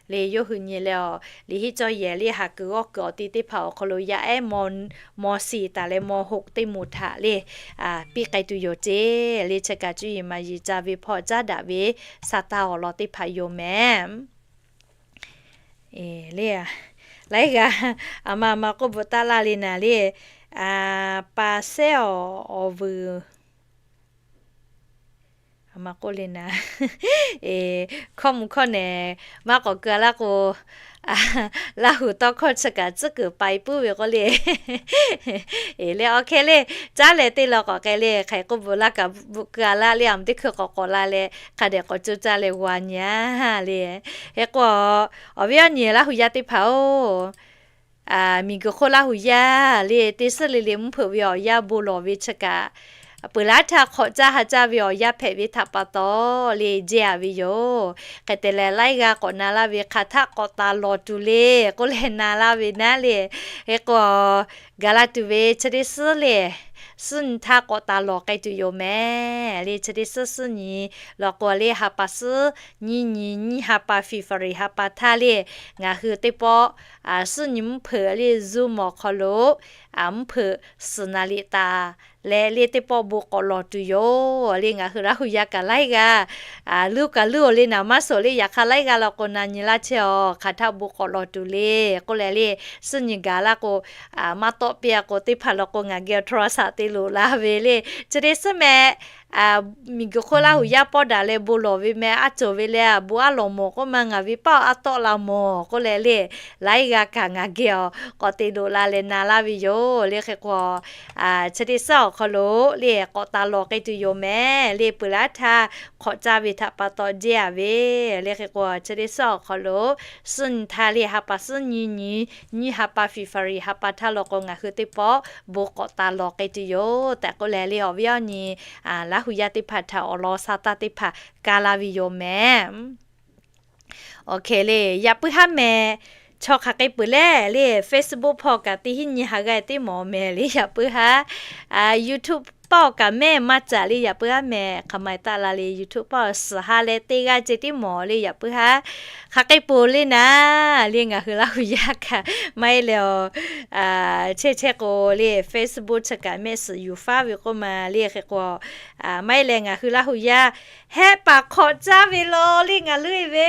lehˬ yawˇ hui nyi leh awˬ, liꞈ hiˉ cawˇ yehˬ lehˬ haˍ kuiˬ g'awˇ kuiˬ awˬ ti teˇ hpaˍ awˬ hk'aw lo yaˇ ehˉ ม.สี่ taˍ leh ม.หก teˇ moˍ htaꞈ lehˬ piˇ k'ai tuˬ yoˬ ceˇ. Lehˬ chi kaꞈ cuˇ yiˍ maˍ yiˍ ca ve hpawˇ caˉ daꞈ ve sa taˇ awˬ lawn teˇ hpaˍ yoˬ mehˍ. Lehˬ, laiˉ g'aˇ aˬ ma aˬ ma k'oˆ bvuhꞈ taˇ laˇ le naˍ lehˬ, pa sehˉ awˬ, awˬ vuiˬ aˬ ma k'oˆ le naˍ, hkawˇ mvuh hkawˇ nehˬ maˇ k'awꞈ keu-a laˇ k'o, Laˇ huˍ tawˇ hkawˇ chi kaꞈ tcuhˉ kuiˬ paiˍ puiˉ ve k'oˆ le. Lehˬ awˬ hk'e lehˬ caˉ leh teˇ law k'awꞈ k'ai leh hk'aˬ hk'e k'oˆ bvuhꞈ laˇ kaꞈ bvuhꞈ keu-a laˇ lehˬ, aˬ ma teˇ hkui k'awꞈ k'awꞈ la leh hk'a dehꞈ k'awꞈ co caˇ leh g'a nyi-a lehˬ. Hk'e k'o, awˬ viˉ awˬ nyi Laˇ huˍ yaˇ teˇ hpaˍ-oˬ, miˬguiˬ hk'oˆ Laˇ huˍ yaˇ lehˬ teˇ suhˉ le le mvuhˇ hpeuꞈ ve awˬ yanˇ bon lawˬ ve chi kaꞈ, peuˬ laˇ htaˇ hk'awꞈ caˇ ha caˇ ve awˬ yanˇ hpehꞈ ve htaꞈ pa taw lehˬ jehˇ-a ve yoˬ. Hk'e te leh laiˉ g'aˇ k'awꞈ na laˇ ve hk'aˬ htaˆ k'awꞈ taˍ lawˬ tuˬ le k'oˆ leh na laˇ ve naˉ lehˬ. Hk'e k'o, gaˬ la tuˬ ve chi teˇ suhˉ lehˬ, suhˉ nyi htaˇ k'awꞈ taˍ lawˬ k'ai tuˬ yoˬ mehˍ lehˬ. Chi teˇ suhˉ suhˉ nyi law k'o lehˬ ha pa suhˉ nyiˇ nyi nyiˇ ha pa February ha pa htaˇ lehˬ, ngaˬ hui teˇ pawˆ suhˉ nyi mvuhˇ hpeuꞈ lehˬ Zoom awˬ hk'aw lo mvuhˇ hpeuꞈ suhˍ naˍ liꞈ taˍ leh lehˬ teˇ pawˆ bon k'awꞈ lawˬ tuˬ yoˬ lehˬ. Ngaˬ hui Laˇ huˍ yaˇ kaꞈ laiˉ g'aˇ, luˇ kaꞈ luˇ-oˬ lehˬ naˍ maˇ suhˍ lehˬ, yaꞈ hk'aˇ laiˉ g'aˇ law k'o na nyi laˇ chehˇ-aˬ. Hk'aˬ htaˆ bon k'awꞈ lawˬ tuˬ le k'oˆ leh lehˬ, suhˉ nyi gaˬ laˇ k'o, maˇ tawˆ piˇ-a k'o teˇ hpaˍ law k'o ngaˬ geh โทรศัพท์ te loꞈ la ve lehˬ. Chi teˇ suhˉ mehˍ miˬguiˬ hk'oˆ Laˇ huˍ yaˇ pawˆ daꞈ leh bon lawˬ ve meh aˉ cawˬ ve leh, bon aˉ lawˬ mawˬ k'oˆ ma ngaˬ ve paˇ aˉ tawˆ la mawˬ k'oˆ leh le, laiˉ g'aˇ kaꞈ ngaˬ geh awˬ k'awꞈ te loꞈ la leh na laˇ ve yoˬ. Le hk'e k'o, chi teˇ suhˉ awˬ hk'aw lo le k'awꞈ taˍ lawˬ k'ai tuˬ yoˬ mehˍ. Le peuˬ laˇ htaˇ hk'awꞈ caˇ ve htaꞈ pa taw jehˇ a ve, le hk'e k'o chi teˇ suhˉ awˬ hk'aw lo suhˉ nyi htaˇ le ha pa suhˉ nyi nyi, nyiˇ ha pa February ha pa htaˇ law k'o ngaˬ hui teˇ pawˆ bon k'awꞈ taˍ lawˬ k'ai tuˬ yoˬ tehꞈ k'oˆ leh le, awˬ viˉ awˬ nyi Laˇ huˍ yaˇ teˇ hpaˍ htaꞈ awˬ lawn sa taˇ teˇ hpaˍ kaˇ laˇ ve yoˬ mehˍ. Awˬ hk'e le, yaꞈ puiˉ haˉ mehˍ, chaw hk'aˬ k'ai peuˬ leh le, Facebook hpawˇ kaꞈ teˇ hinˉ nyi ha g'aˇ teˇ mawˬ mehˍ le, yaꞈ puiˉ haˉ. YouTube paˆ awˬ kaꞈ mehˆ maˇ caꞈ le, yaꞈ puiˉ haˉ mehˍ. Hk'aˬ ma taˆ la le, YouTube paˆ awˬ suhˍ ha leh teˇ g'aˇ ceh tiˉ mawˬ le, yaꞈ puiˉ haˉ. Hk'aˬ k'ai peuˬ le naˍ le, ngaˬ hui Laˇ huˍ yaˇ kaꞈ maˇ heˆ leh, chehˇ chehˇ k'o le Facebook chi kaꞈ mehˆ suhˍ yuˬ faˉ ve k'oˆ ma le, hk'e k'o maˇ heˆ leh ngaˬ hui Laˇ huˍ yaˇ hehˆ paˍ hk'awꞈ caˇ ve law le, ngaˬ leuˉ e ve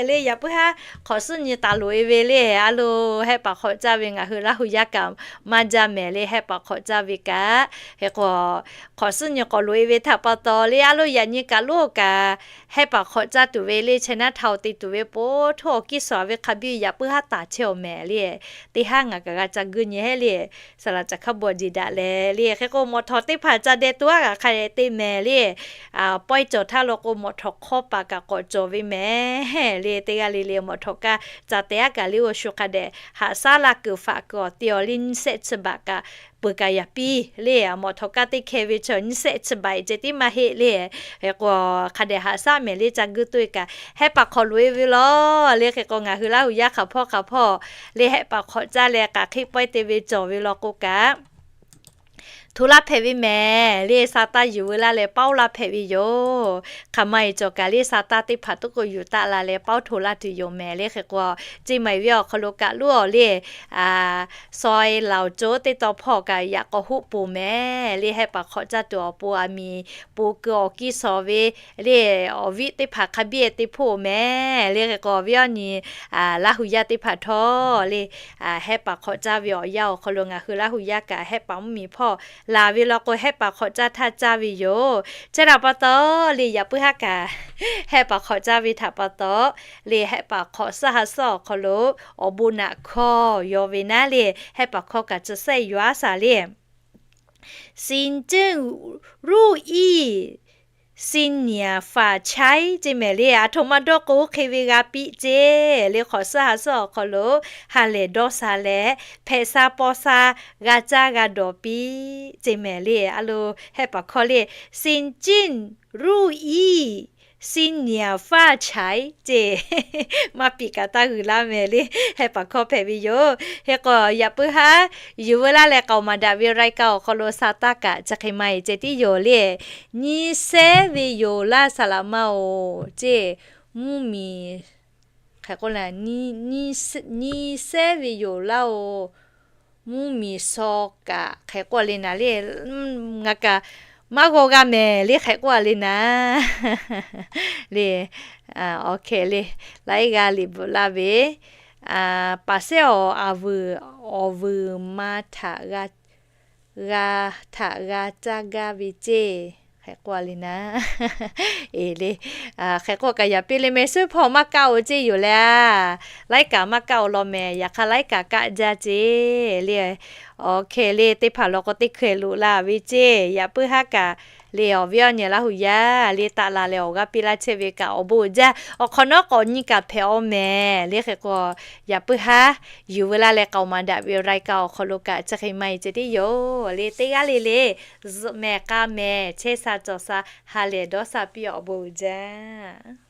le, yaꞈ puiˉ haˉ hk'awꞈ suhˉ nyi taˍ loꞈ e ve le, a lo hehˆ paˍ hk'awꞈ caˇ ve ngaˬ hui Laˇ huˍ yaˇ kaꞈ maˇ jaˇ mehˍ le, hehˆ paˍ hk'awꞈ caˇ ve kaꞈ. Hk'e k'o, hk'awꞈ suhˉ nyi k'awꞈ loꞈ e ve htaꞈ pa taw le, a lo yaꞈ nyi kaꞈ loˉ kaꞈ hehˆ paˍ hk'awꞈ caˇ tuˬ ve le, chehˇ naˉ htaˇ te tuˬ ve po htoˇ awˬ kiˇ suhˍ ve hk'a biˇ yaꞈ puiˉ haˉ taˍ chehˇ awˬ mehˍ le. Teˇ haˉ ngaˬ kaꞈ g'a ca guˇ nyi heˆ le, saˍ laꞈ caˬ hk'a bawˬ jeˬ daꞈ leh le, hk'e k'o mawꞈ htawˍ teˇ hpaˍ ca deh tuˬ a g'a hk'a dehꞈ te mehˍ le. Pawehˇ cawˬ htaˇ law k'o mawꞈ htawˍ hk'awˇ paˍ kaꞈ k'awꞈ cawˬ ve mehˍ le. Teˇ g'aˇ le le mawꞈ htawˍ kaˇ ca te aˉ kaꞈ le, awˬ shu hk'a dehꞈ haꞈ shaˉ laˇ kuiˬ faꞈ kuiˬ awˬ te awˬ le nyiˇ shehˆ chi baꞈ kaꞈ peuˬ kaꞈ yaꞈ piˇ le, mawꞈ htawˍ kaˇ teˇ hkeh ve chaw nyiˇ shehˆ chi baꞈ ceh tiˉ maˇ heˆ le. Hk'e k'o, hk'a dehꞈ haꞈ shaˉ mehˍ le, ca guˇ toˇ e kaꞈ hehˆ paˍ hk'awꞈ loꞈ e ve law le. Hk'e k'o ngaˬ hui Laˇ huˍ yaˇ hk'aˬ hpawˇ hk'aˬ hpawˇ le hehˆ paˍ hk'awꞈ caˇ leh k'aˬ hk'e pawehˇ te ve cawˬ ve law k'o kaꞈ hto laˇ hpehꞈ ve mehˍ le, sa taˇ yuˬ veu laˇ leh paoˇ laˇ hpehꞈ ve yoˬ. Hk'aˬ ma e cawˬ kaꞈ le sa taˇ teˇ hpaˍ tuˉ k'o yuˬ taˆ la leh paoˇ hto laˇ tuˬ yoˬ mehˍ le. Hk'e k'o, ceˇ ma e ve awˬ hk'aw lo kaꞈ loˉ awˬ le, saweh laˬ awˬ co teˇ taw hpawˇ kaꞈ yaꞈ k'aw hoˆ poˬ mehˍ le, hehˆ paˍ hk'awꞈ caˇ tuˬ awˬ pon aˬ miˍ po keu awˬ kiˇ suhˍ ve le, awˬ viˉ teˇ hpaˍ hk'a biˇ e teˇ hpoˆ mehˍ le. Hk'e k'o awˬ viˉ awˬ nyi Laˇ huˍ yaˇ teˇ hpaˍ htawˇ le, hehˆ paˍ hk'awꞈ caˇ ve awˬ yanˇ awˬ hk'aw lo ngaˬ hui Laˇ huˍ yaˇ kaꞈ hehˆ paˍ mvuhˇmiˬ hpawˇ laˬ ve law k'o hehˆ paˍ hk'awꞈ caˇ htaˇ caˇ ve yoˬ. Chehˇ htaꞈ pa taw le, yaꞈ puiˉ haˉ kaꞈ hehˆ paˍ hk'awꞈ caˇ ve htaꞈ pa taw le, hehˆ paˍ hk'awꞈ suhˉ ha suhˉ awˬ hk'aw lo awˬ bon naꞈ hkawˇ yaw ve naˉ le, hehˆ paˍ hkawˇ kaꞈ chi sehˆ yuˬ aˉ shaˍ le. Sin ceuˇ ruˇ iˉ, sin niˍ faˍ chaiˉ ceˇ mehˍ le, aˬ htoꞈ ma dawˇ k'o oˇ hk'e ve g'a piˇ ceˇ le, hk'awꞈ suhˉ ha suhˉ awˬ hk'aw lo ha lehˬ dawˇ sha leh hpehꞈ sha paw sha g'a caˇ g'a dawˬ piˇ ceˇ mehˍ le. A lo hehˆ paˍ hkawˇ le, sin ceuˇ ruˇ iˉ, sin niˍ faˍ chaiˉ ceˇ maˇ piˇ kaꞈ taˇ g'uiˬ laˇ mehˍ le, hehˆ paˍ hkawˇ hpehꞈ ve yoˬ. Hk'e k'o yaꞈ puiˉ haˉ yuˬ veu laˇ leh k'aoˍ maˍ daꞈ ve รายการ awˬ hk'aw lo sa taˇ kaꞈ chi hk'e ma e ceh tiˉ yoˬ le. Nyi sehˉ ve yoˬ laˇ saˍ laꞈ ma oˬ ceˇ, mvuhˇmiˬ hk'e k'o le, nyi sehˉ ve yoˬ laˇ oˬ, mvuhˇmiˬ shaw kaꞈ hk'e k'oˆ le naˍ le, ngaˬ kaꞈ maˇ g'aw g'a mehˍ le, hk'e k'oˆ le naˍ le. Awˬ hk'e le, laiˉ g'aˇ liꞈ bvuhꞈ laˇ ve, paˍ sehˉ awˬ, aˬ vuiˬ, awˬ vuiˬ ma htaꞈ g'a, g'a htaꞈ g'a caˇ gaˇ ve ceˇ, hk'e k'oˆ le naˍ. Eˬ le, hk'e k'oˆ kaꞈ yaꞈ piˇ le, mehˍ suhˉ hpawˇ maˇ kaˇ oˬ ceˇ yoˬ le. Laiˉ kaꞈ maˇ kaˇ oˬ law mehˍ, yaꞈ hk'aˇ laiˉ kaꞈ kaˆ jaˇ ceˇ le. Awˬ hk'e le, teˇ hpaˍ law k'o teˇ hkeh loꞈ la ve ceˇ, yaꞈ puiˉ haˉ kaꞈ le, awˬ viˉ awˬ nyi Laˇ huˍ yaˇ le taˆ la leh awˬ g'aˇ piˇ laˇ chehˇ ve kaꞈ awˬ bon uiˍ jaˇ. Awˬ hk'awꞈ nawˉ k'awꞈ nyi kaꞈ hpehꞈ aw mehˍ le. Hk'e k'o yaꞈ puiˉ haˉ yuˬ veu laˇ leh k'aoˍ maˍ daꞈ ve รายการ awˬ hk'aw lo kaꞈ chi hk'e ma e ceh tiˉ yoˬ le. Teˇ g'aˇ le le zuhꞈ mehˍ k'a mehˍ, chehˇ sha cawˬ sha, ha lehˬ dawˇ sha piˇ awˬ bon uiˍ jaˇ.